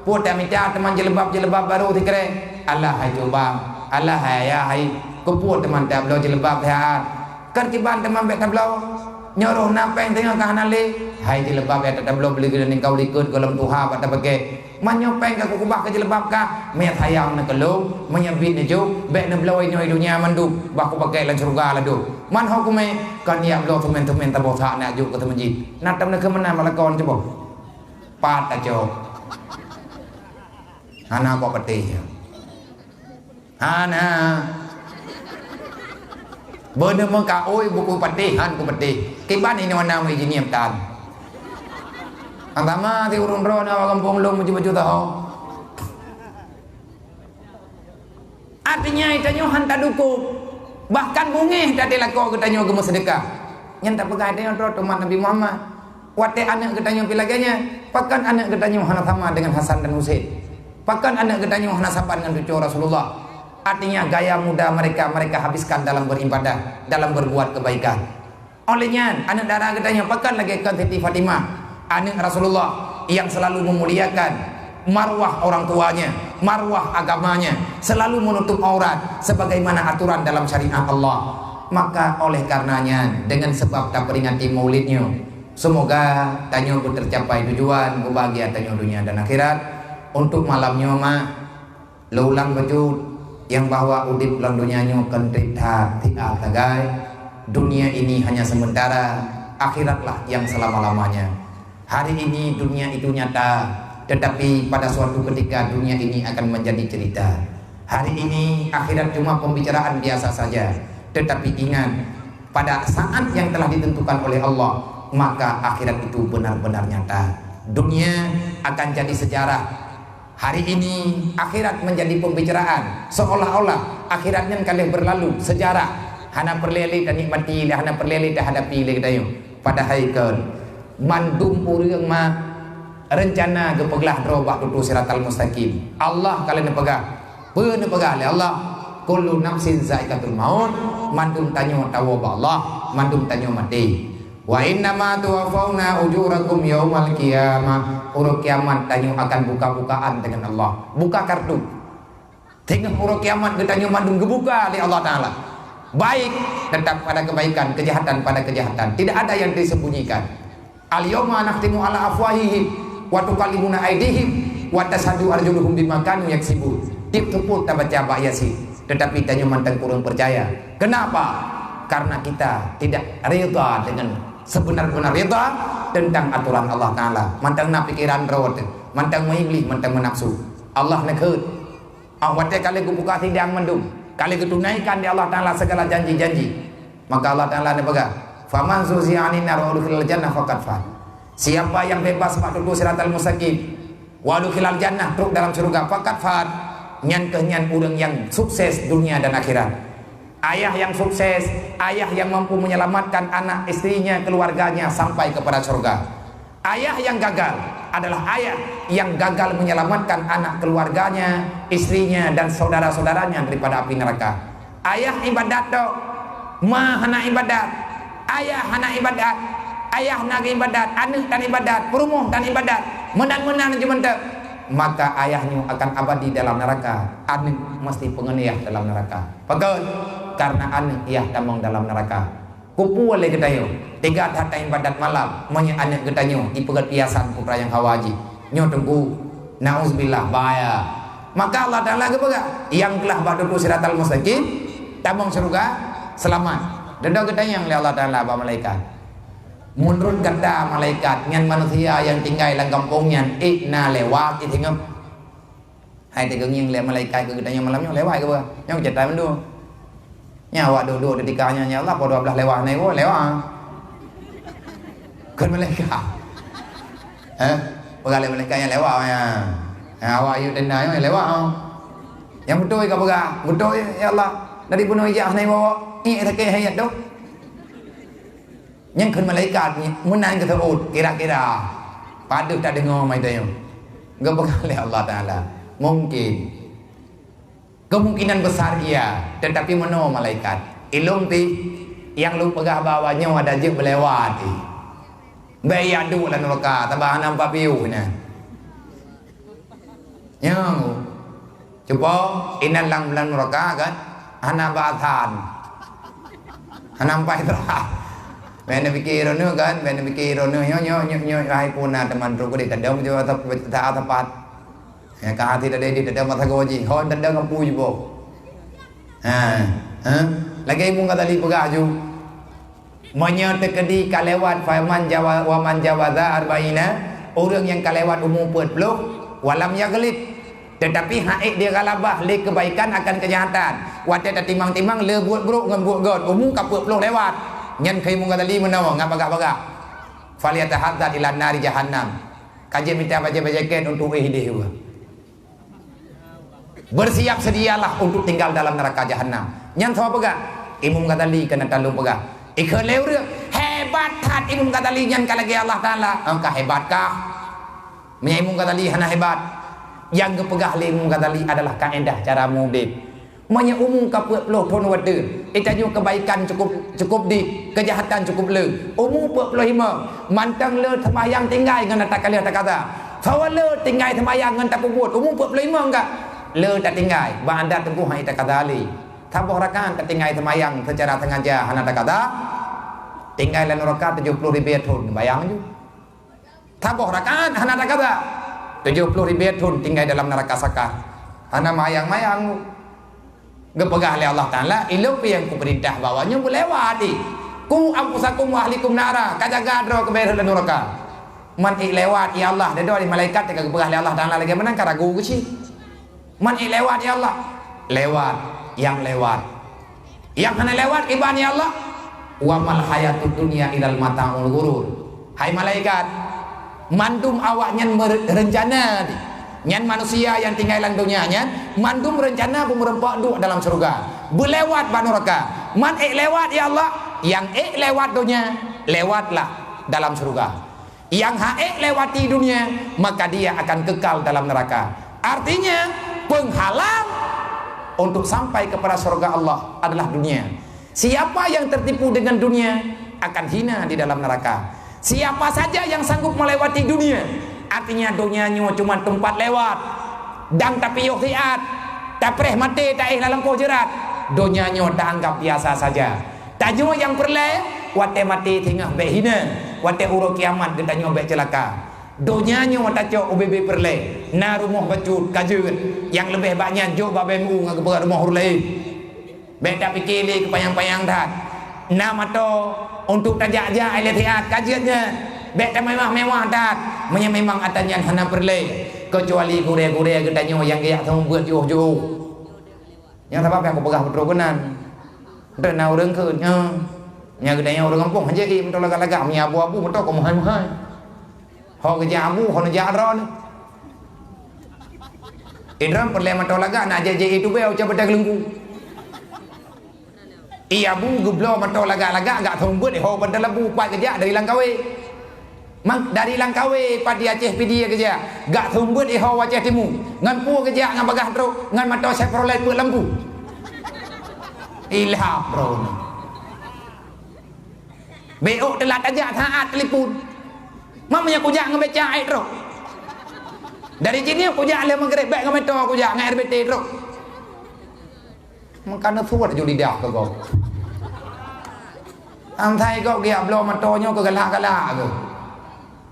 Peue tamita teuma jilbab-jilbab barô sikrek. Alah hai cubang, alah hai ayah hai, keupeue teuma tabloe jilbab siat? Kan kiban teuma bék tabloe. Nyoe roh na péng teungoh ka hana lé. Hai jilbab nyang tatabloe beuleugeuh ningkau likot gohlom tuha bak tapakée. Man nyoe péng ka kukeubah keu jilbab kah, mé sayang na keu lôn, meunyoe bit neujok, bék neubloe nyoe donya mandum, bah kupakée lam syeuruga ladôm. Man ho kumé, kon jak bloe teumén-teumén taboh that neujok keu teumeujid. Na tam neukeu meunan bak lakoe cuboh. Pat tacok. Hana kok peuteh nyan. Hana. Beuneumeung ka oi buku patéh, han kupatéh. Kiban inoe na meujinyem tan. Agama si ureuëng droe na gampông lôn meuju-meuju taho. Artinya, geutanyoe han tadukong. Bahkan beungéh that lakoe geutanyoe geumeuseudeukah. Nyan tapeugah geutanyoe droe umat Nabi Muhammad. Watée aneuk geutanyoe pih lagée nyan, pakon aneuk geutanyoe hana sama dengan Hasan dan Husein? Pakon aneuk geutanyoe hana saban ngon cucoe Rasulullah? Artinya, gaya muda mereka, mereka habiskan dalam beribadah, dalam berbuat kebaikan. Oleh nyan, aneuk dara geutanyoe pakon lagée kon Siti Fatimah, aneuk Rasulullah yang selalu memuliakan marwah orang tuanya, marwah agamanya, selalu menutup aurat sebagaimana aturan dalam syariat Allah. Maka oleh karenanya, dengan sebab taperingati maulidnya, Seumoga tanyoe beutercapai tujuan, beubahagia tanyoe dunia dan akhirat. Untuk malam nyoe, mak, lôn ulang bacut nyang bahwa udeb lam dunia nyoe kon treb that, siat sagai. Dunia ini hanya sementara, akhiratlah yang selama-lamanya. Hari ini dunia itu nyata, tetapi pada suatu ketika dunia ini akan menjadi cerita. Hari ini akhirat cuma pembicaraan biasa saja, tetapi ingat, pada saat yang telah ditentukan oleh Allah, maka akhirat itu benar-benar nyata. Dunia akan jadi sejarah. Hari ini akhirat menjadi pembicaraan, seolah-olah akhirat nyan ka lheueh berlalu, sejarah. Hana peureulée lé tanikmati lé, hana peureulée lé tahadapi lé geutanyoe. Padahai kon, mandum ureuëng ma rencana geupeuglah droe bak tutoe siratal mustaqim. Allah ka lheueh neupeugah. Peue neupeugah lé Allah? "Kullu nafsin zaikatul maut." Mandum tanyoe tawoe bak Allah, mandum tanyoe maté. "Wa innama tuwaffauna ujurakum yaumal qiyamah." Uroe kiamat tanyoe akan buka-bukaan dengan Allah. Buka kartu. Teungoh uroe kiamat geutanyoe mandum geubuka lé Allah Taala. Baik tetap pada kebaikan, kejahatan pada kejahatan. Tidak ada yang disembunyikan. "Al-yauma nakhtimu ala afwahihim wa tukallimuna aidihim wa tasyhadu arjuluhum bima kanu yaksibun." Tiep teupôt tabaca bak Yasin, tetapi tanyoe mantong kureueng percaya. Kenapa? Karena kita tidak reda dengan sebenar-benar reda tentang aturan Allah Taala. Mantong na pikiran droe teuh, mantong meuiblih, mantong meunafsu. Allah neukheun, ah, watée ka lheueh geubuka sidang mandum, ka lheueh geutunaikan di Allah Taala segala janji-janji. Maka Allah Taala neupeugah, "Faman zuhziha 'anin nar wa udkhilal jannah faqad faz." Siapa yang bebas bak tutoe siratal mustaqim, wa udkhilal jannah, trok dalam syurga, faqad faz, nyan keuh nyan ureuëng nyang sukses dunia dan akhirat. Ayah yang sukses, ayah yang mampu menyelamatkan anak, istrinya, keluarganya sampai kepada surga. Ayah yang gagal adalah ayah yang gagal menyelamatkan anak keluarganya, istrinya, dan saudara-saudaranya daripada api neraka. Ayah ibadat tok, ma hana ibadat, ayah hana ibadat, ayah na ibadat, aneuk tan ibadat, peurumoh tan ibadat, meunan-meunan jeuet mantong, maka ayah nyoe akan abadi dalam neraka, aneuk mesti peungeuniah dalam neraka. Pakon? Karena aneuk yah tamong dalam neraka. Kupeue lé geutanyoe, teuga that ibadat malam, meunyoe aneuk geutanyoe ipeugét piasan putra nyang hawa jih. Nyoe teungku, nauzubillah, bahaya. Maka Allah Taala geupeugah, nyang glah bak tutoe siratal mustaqim, tamong syeuruga, seulamat. Deungoe geutanyong lé Allah Taala bak malaikat, "Meunurot gata malaikat, nyan manusia nyang tinggai lam gampông nyan, ék na lewat di singoh?" Hai teukeungieng lé malaikat keu geutanyoe malam nyoe, lewat keu bah. Nyoe cerita mandum. Nyan awak duek-duek teutika nyan, "Ya Allah, poh dua belas lewat hana iwoe, lewat." Kon malaikat. Heh? Peugah lé malaikat nyan lewat nyan. Ha, awak yue tenda nyoe lewat. Nyang beutôi ka peugah, "Beutôi, ya Allah. Dari bunoe ijak hana iwoe. Ié sakét hayat tu." Nyang kheun malaikat nyan meunan geuseuôt, kira-kira padub tadeungoe mantong nyoe. Geupeugah lé Allah Taala, "Mungkin. Kemungkinan besar iya, tetapi meunoe malaikat. Ilôn pih nyang lôn peugah bahwa nyoe ada jeuet beulewat." Bèk ijak duek lam nuraka, sabab hana mupat piôh nyan. Nyoe. Cuba inan lam, lam nuraka kan, hana batasan. Hana mupat teurah. Bèk neupike droeneuh kan, bèk neupike droeneuh nyoe, nyoe, nyoe, nyoe, hai puna teuma trok udép tadong, cuba teupat. Ya, ka hati tadi di tadong masa goji. Hon tadong ngon pu jiboh. Ha, ha. Lagèe Imam Ghazali peugah ju. Meunyoe teukeudi ka lewat, faman jawa-, wa man jawaza arba'ina, ureuëng nyang ka lewat umu peuet ploh, walam yaghlib, teutapi hana ék dighalabah lé keubaikan akan keujahatan. Watèe tatimang-timang lé buet brôk ngon buet gèt, umu ka peuet ploh lewat. Nyan kheun Imam Ghazali meunoe ngon bagah-bagah. Falyatahadzar ila nari jahannam. Ka jeuet mita bajèe-bajèe kèt untuk éh idéh ueh. Bersiap sedialah untuk tinggal dalam neraka jahanam. Nyan soe peugah? Imam Ghazali keunan talôn peugah. Ikheun lé ureuëng, hebat that Imam Ghazali nyan ka lagèe Allah Taala. Engka hebat kah? Meunyoe Imam Ghazali hana hebat, nyang geupeugah lé Imam Ghazali adalah kaedah cara mudeb. Meunyoe umu ka peuet ploh thon watèe, itanyoe keubaikan cukup, cukup di, keujahatan cukup le. Umu peuet ploh limong, mantong le seumayang tinggai ngon ata kaleuh takaza. Sawa le tinggai seumayang ngon tapeubuet, umu peuet ploh limong ka. Le tatinggai, bak adat teungku hai takaza lé. Saboh rakaat tatinggai seumayang seucara sengaja hana takaza. Tinggai lam nuraka tujoh ploh ribèe thon, bayang ju. Saboh rakaat hana takaba. Tujoh ploh ribèe thon tinggai dalam nuraka sakar. Hana mayang-mayang. Geupeugah lé Allah Taala, "Ilôn pih nyang kupeurintah bak awaknyoe beulewat jih. Qu anfusakum wa ahlikum nara, ka jaga droe keuh bèk rhot lam nuraka." Man ék lewat, ya Allah, deungoe di malaikat teuka geupeugah lé Allah Taala lagèe meunan ka ragu keuh cit. Man ék lewat, ya Allah? Lewat, nyang lewat. Nyang hana lewat kiban, ya Allah? "Wa mal hayatud dunya illa mata'ul ghurur." Hai malaikat, mandum awaknyan mere-, reuncana di-, nyan manusia nyang tinggai lam donya nyan, mandum reuncana beumeurumpok duek dalam syeuruga. Beulewat bak nuraka. Man ék lewat, ya Allah? Nyang ék lewat donya, lewatlah dalam syeuruga. Nyang han ék lewati dunia, maka dia akan kekal dalam neraka. Artinya, penghalang untuk sampai kepada surga Allah adalah dunia. Siapa yang tertipu dengan dunia akan hina di dalam neraka. Siapa saja yang sanggup melewati dunia, artinya donya nyoe cuma tempat lewat, dan tapiôh siat, tapreh maté taéh lam lampôh jeurat, donya nyoe taanggap biasa saja. Tanyoe nyang peureulèe, watèe maté singoh bèk hina, watèe uroe kiamat geutanyoe bèk ceulaka. Donya nyoe tacok ubé-bé peureulèe, na rumoh bacut ka jeuet, nyang leubeh bak nyan jok bak B M U ngon geupeugah rumoh ureueng laén. Bèk tapike lé keupanyang-panyang that. Na moto untuk tajak-jak ilèe siat ka jeuet nyan. Bèk tamewah-mewah that, meunyoe memang atra nyan hana peureulèe, keucuali gurèe-gurèe geutanyoe nyang geujak seumeubeuet jiôh-jiôh. Nyang sabab nyang kupeugah beutôi keunan. Deuh na ureueng kheun, nyoe. Nyang geutanyoe ureueng gampông, hanjeuet ék moto lagak-lagak, meunyoe abu-abu moto keu meuhai-meuhai. Ho geujak abu, ho neujak droeneuh. Idroeneuh peureulèe moto lagak, na jeuet-jeuet ék tubèe, ucok beuta geulungku. Ék abu geubloe moto lagak-lagak, gak seumeubeuet, ho beuta lebu, pat geujak dari Langkawi. Mang, dari Langkawi pat di Aceh Pidie geujak, gak seumeubeuet iho Aceh Timu, ngon peue geujak ngon bagaih trok, ngon moto Chevrolet peuet lampu. Ilham droeneuh. Bèk ôk teulat tajak saát telepon. Mam nyang kujak ngon beca ék trok. Dari sini kujak lheuh Maghrib bèk ngon moto kujak ngon R B T trok. Meukaneusua laju lidah keu gob. Asai gob geujak bloe moto nyoe keu galak-galak geuh.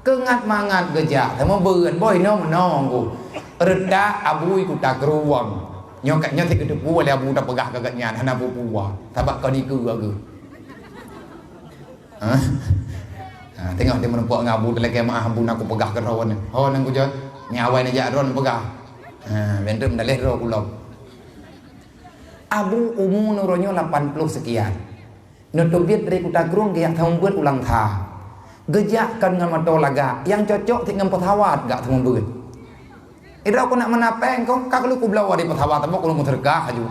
Keu ngat mangat geujak, seumeubeuet boh inong-inong geuh. Reutak abui kuta krueng. Nyoe ka, nyoe sigeuteupeue lé abu tapeugah keu gobnyan hana peue-peue, sabab kon dikeue geuh. Hah? Ha, teungoh di meurumpok ngon abu teulakèe meu'ah abu na kupeugah keudroe nyoe. Ho nang kujak, nyoe awai neujak droe neupeugah. Ha, ben trok meudaléh droe kulom. Abu umu neuroe nyoe lapan ploh sekian. Neuteubiet dari Kuta Krueng geujak seumeubeuet u Langsa. Geujak kon ngon moto lagak, nyang cocok cit ngon peusawat gak seumeubeuet. Idroe keuneuk meunan péng kong, ka keuneuk kubloe di peusawat, teuma keuneuk meuseudeukah laju.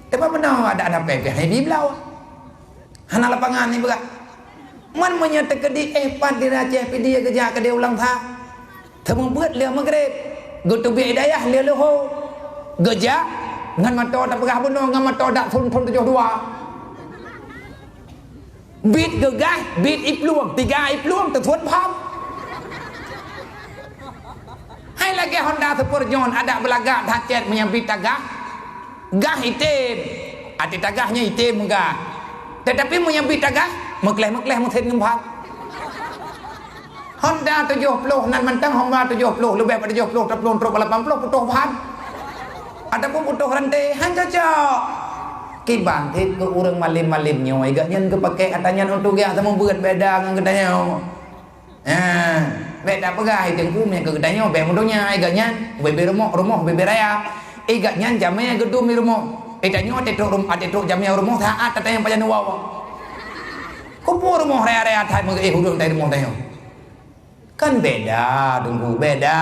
Teuma meunoe adak na péng, péng hai bibloe. Hana lapangan ni beurah. Man meunyoe teukeudi éh pat di Aceh Pidie geujak keudéh u Langsa. Seumeubeuet lheuh Maghrib, geuteubiet dayah lheuh leuhô. Geujak ngon moto tapeugah bunoe ngon moto dak thon-thon tujoh dua. Bit geugaih, bit iplueng, tiga iplueng teuthon pham. Hai lagèe Honda Super John adak beulagak that cit meunyoe bit tagah. Gah item, até tagah nyan item meugah. Teutapi meunyoe bit tagah, meukleh-meukleh meusen ngon bhat. Honda tujoh ploh nan mantong Honda tujoh ploh, leubeh bak tujoh ploh, taplueng trok bak lapan ploh putôh bhat. Ataupun putôh ranté, han cocok. Kiban cit keu ureueng malem-malem nyoe, gobnyan geupakè atra nyan untuk geujak seumeubeuet beda ngon geutanyoe. Ha, bèk tapeugah, hai Teungku, meunyoe keu geutanyoe bèk meudonya, hai gobnyan bèk-bèk rumoh, rumoh bèk-bèk raya. Hai gobnyan jamèe geudum di rumoh. Hai tanyoe até trok rum-, até trok jamèe rumoh saát tatanyong pajan dua. Keupeue rumoh raya-raya that meuéh ureueng dari rumoh tanyoe? Kan beda, Teungku, beda.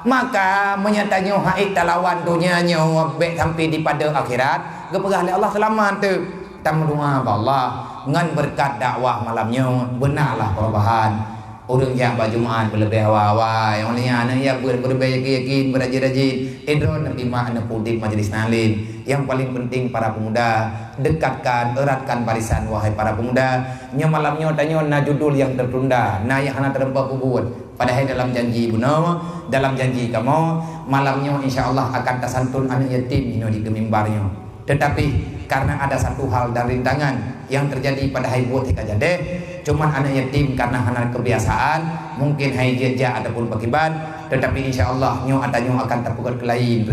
Maka, meunyoe tanyoe hana ék talawan donya nyoe bèk sampai dipadeue akhirat, geupeugah lé Allah seulamat teuh. Tameudoa bak Allah ngon beureukat dakwah malam nyoe, beuna lah perubahan. Ureueng jak bak Jumat beuleubeh awai-awai, óh lheueh nyan aneuk jak beuet beuleubeh yakin-yakin, beurajin-rajin. Idroe neutimang aneuk udeb majlis taklim. Yang paling penting para pemuda, dekatkan, eratkan barisan wahai para pemuda. Nyoe malam nyoe tanyoe na judul nyang tertunda, na nyang hana teureumpok peubuet. Padahai dalam janji bunoe, dalam janji kamoe, malam nyoe insya Allah akan tasantun aneuk yatim inoe di mimbar nyoe. Tetapi karena ada satu hal dan rintangan yang terjadi pada hai buet ka jadeh, cuman aneuk yatim karena hana kebiasaan, mungkin hai jijak ataupun pakiban, tetapi insya Allah nyoe ata nyoe akan tapeugét keu laén.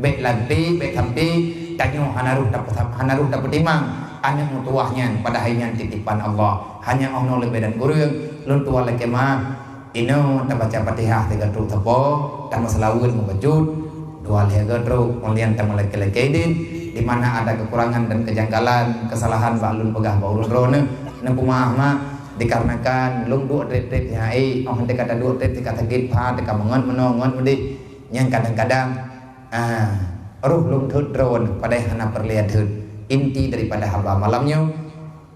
Bék lanté, bék sampai tanyoe hana rôh tapeusa-, hana rôh tapeutimang aneuk meutuwah nyan, padahai nyan titipan Allah. Hanya oh noe leubeh dan kureueng, lôn tuan lakée meu'ah. Inoe tabaca Fatihah tiga trok sapo, tameuseulaweuet meubacut, dua lhée geutrok, kemudian tameulakée-lakée idin, di mana ada kekurangan dan kejanggalan, kesalahan bak lôn peugah bak ulôn droeneuh, neupeumaáh mak, dikarenakan lôn duek treb-treb siha ék, oh teuka taduek treb teuka sakét pha, teuka meungon meunoe ngon meudeh, nyang kadang-kadang, ah, roh lôn thot droeneuh padahai hana peureulée thot. Inti daripada haba malam nyoe,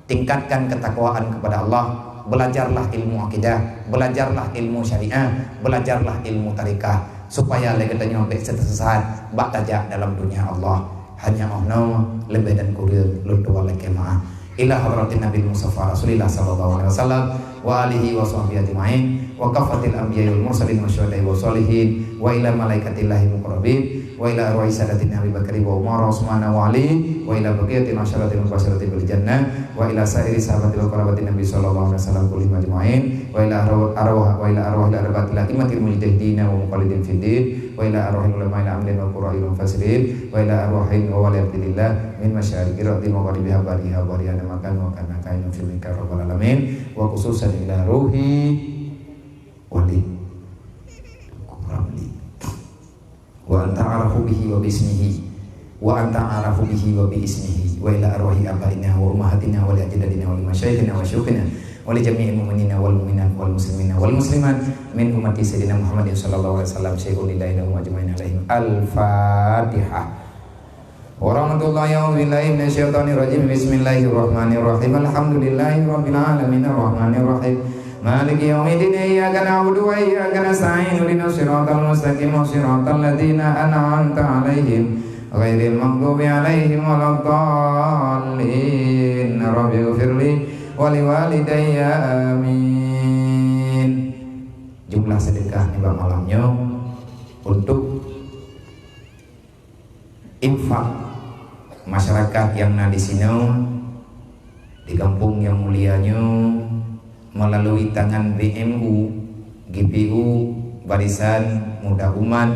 tingkatkan ketakwaan kepada Allah, belajarlah ilmu akidah, belajarlah ilmu syariah, belajarlah ilmu tarekat, supaya lé geutanyoe bék teusesat bak tajak dalam dunia Allah. Hanya oh noe leubeh dan kureueng lôn tuan lakée meu'ah. Ila hadratin Nabi Mustafa Rasulillah sallallahu alaihi wasallam wa alihi wa sahbihi ajma'in wa kafatil anbiya wal mursalin wa syuhada wa salihin wa ila malaikatillahi muqarrabin wa ila arwahi sadatina Abi Bakri wa Umar wa Utsman wa Ali wa ila baqiyatil asyaratil mubasyaratil bil jannah wa ila sairi sahabatil qarabatin Nabi sallallahu alaihi wasallam kullihim ajma'in wa ila arwah, arwah wa ila arwahil arba'atil a'immatil mujtahidin wa muqallidin fid din wa ila arwahil ulama'il amilin wa qurra'il mufassirin wa ila arwahin wa waliyillah min masyariqil ardi magharibiha bariha bariyana makan wa kana kainu fi mika rabbal alamin wa khususan ila ruhi Walid Ramli. Wa anta arafu bihi wa bismihi. Wa anta arafu bihi wa bi ismihi. Wa ila arwahi abaina wa ummahatina wa li ajdadina wa li masyayikhina wa syuyukhina wa li jami'il mu'minina wal mu'minat wal muslimina wal muslimat min ummati sayyidina Muhammadin sallallahu alaihi wasallam syai'un lillahi lahum ajma'in alaihim. Al-Fatihah. Warahmatullahi, a'udzubillahi minasyaitonirrajim. Bismillahirrahmanirrahim. Alhamdulillahi rabbil alamin, arrahmanirrahim, maliki yaumiddin. Iyyaka na'budu wa iyyaka nasta'in. Ihdinas siratal mustaqim, siratal ladzina an'amta 'alaihim, ghairil maghdubi 'alaihim waladdallin. Rabbighfirli wa liwalidayya. Amin. Jumlah sedekah nibak malam nyoe untuk infak masyarakat nyang na disinoe di gampông nyang mulia nyoe, meulalu tangan B M U, G P U, Barisan Muda Umat,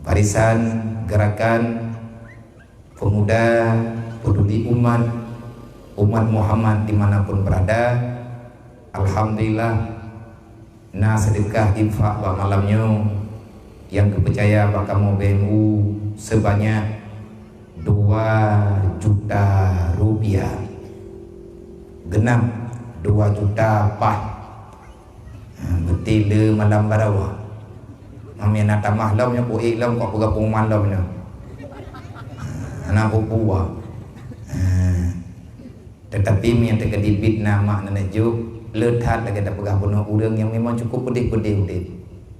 Barisan Gerakan Pemuda Peduli Umat, umat Muhammad di mana pun berada. Alhamdulillah, na sedekah infak bak malam nyoe nyang geupeucaya bak kamoe B M U seubanyak dua juta rupiah. Geunap dua juta paih. Ha, beuti le malam barawa. Meunyoe na tamah lom nyoe, kuék lom, kok peugah pengumuman lom nyoe. Hana peue-peue. Ha. Tetapi meunyoe teukeudi bit na mak neuneuk jok, le that lagée tapeugah bunoe ureuëng nyang memang cukup peudeh-peudeh udeb.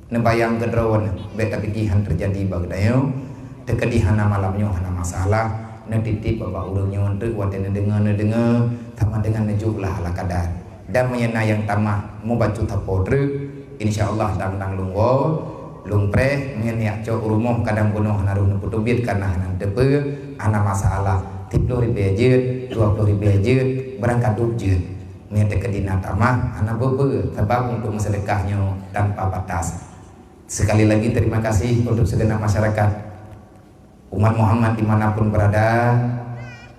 Neubayang keudroe nyoe, bék tapike han teujadi bak geutanyoe. Teukeudi hana malam nyoe hana masalah, neutitip bak ureuëng nyoe teuk watée neudeungoe-neudeungoe, sama dengan neujok lah ala kadar. Dan meunyoe na nyang tamah mubacut sapo treuk, insya Allah dang-dang lôn woe, lôn preh, meunyoe neujak cok u rumoh kadang bunoe hana rôh neupeuteubiet kana hana teupeue, hana masalah. Siplôh ribée jeuet, dua plôh ribée jeuet, barangkaduek jeuet. Meunyoe teukeudi na tamah, hana peue-peue, sabab untuk meuseudekah nyoe tanpa batas. Sekali lagi terima kasih untuk segenap masyarakat umat Muhammad di mana pun berada,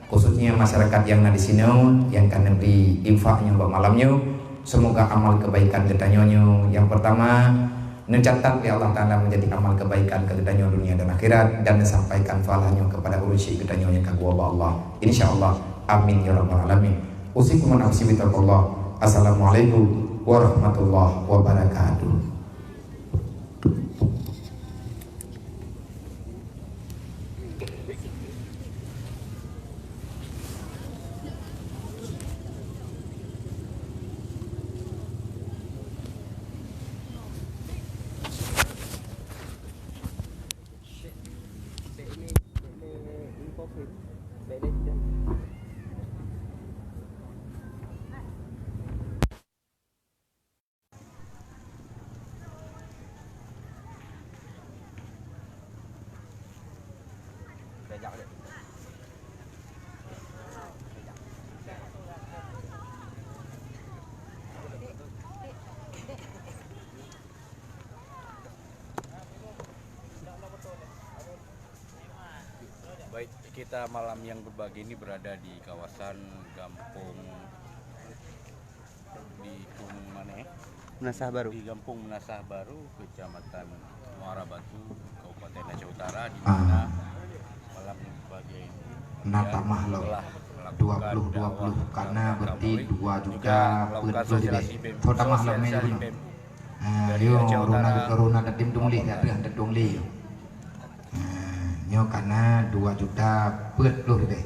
khususnya masyarakat nyang na disinoe nyang ka neubri infak nyoe bak malam nyoe. Semoga amal kebaikan geutanyoe nyoe nyang pertama neucatat lé Allah Taala menjadi amal kebaikan keu geutanyoe dunia dan akhirat, dan neusampaikan pahala nyoe kepada ureuëng syik geutanyoe nyang ka geuwoe bak Allah. Insya Allah. Amin ya rabbal alamin. Usikum wa nafsi bitaqwallah. Assalamualaikum warahmatullahi wabarakatuh. Kita malam yang berbahagia ini berada di kawasan Gampong, di Gung mana, eh? Meunasah Baru. Di Gampong Meunasah Baru, Kecamatan Muara Batu, Kabupaten Aceh Utara, di mana malam yang berbahagia ini Nah, tamah loh. Dua puluh dua puluh, karena berarti dua juta peuet ploh lebih. Tho tamah loh mé dulu. Ha, yo, runa runa tadim tueng lé, ya teuh tadueng lé. Ha, nyoe karena dua juta peuet ploh lebih.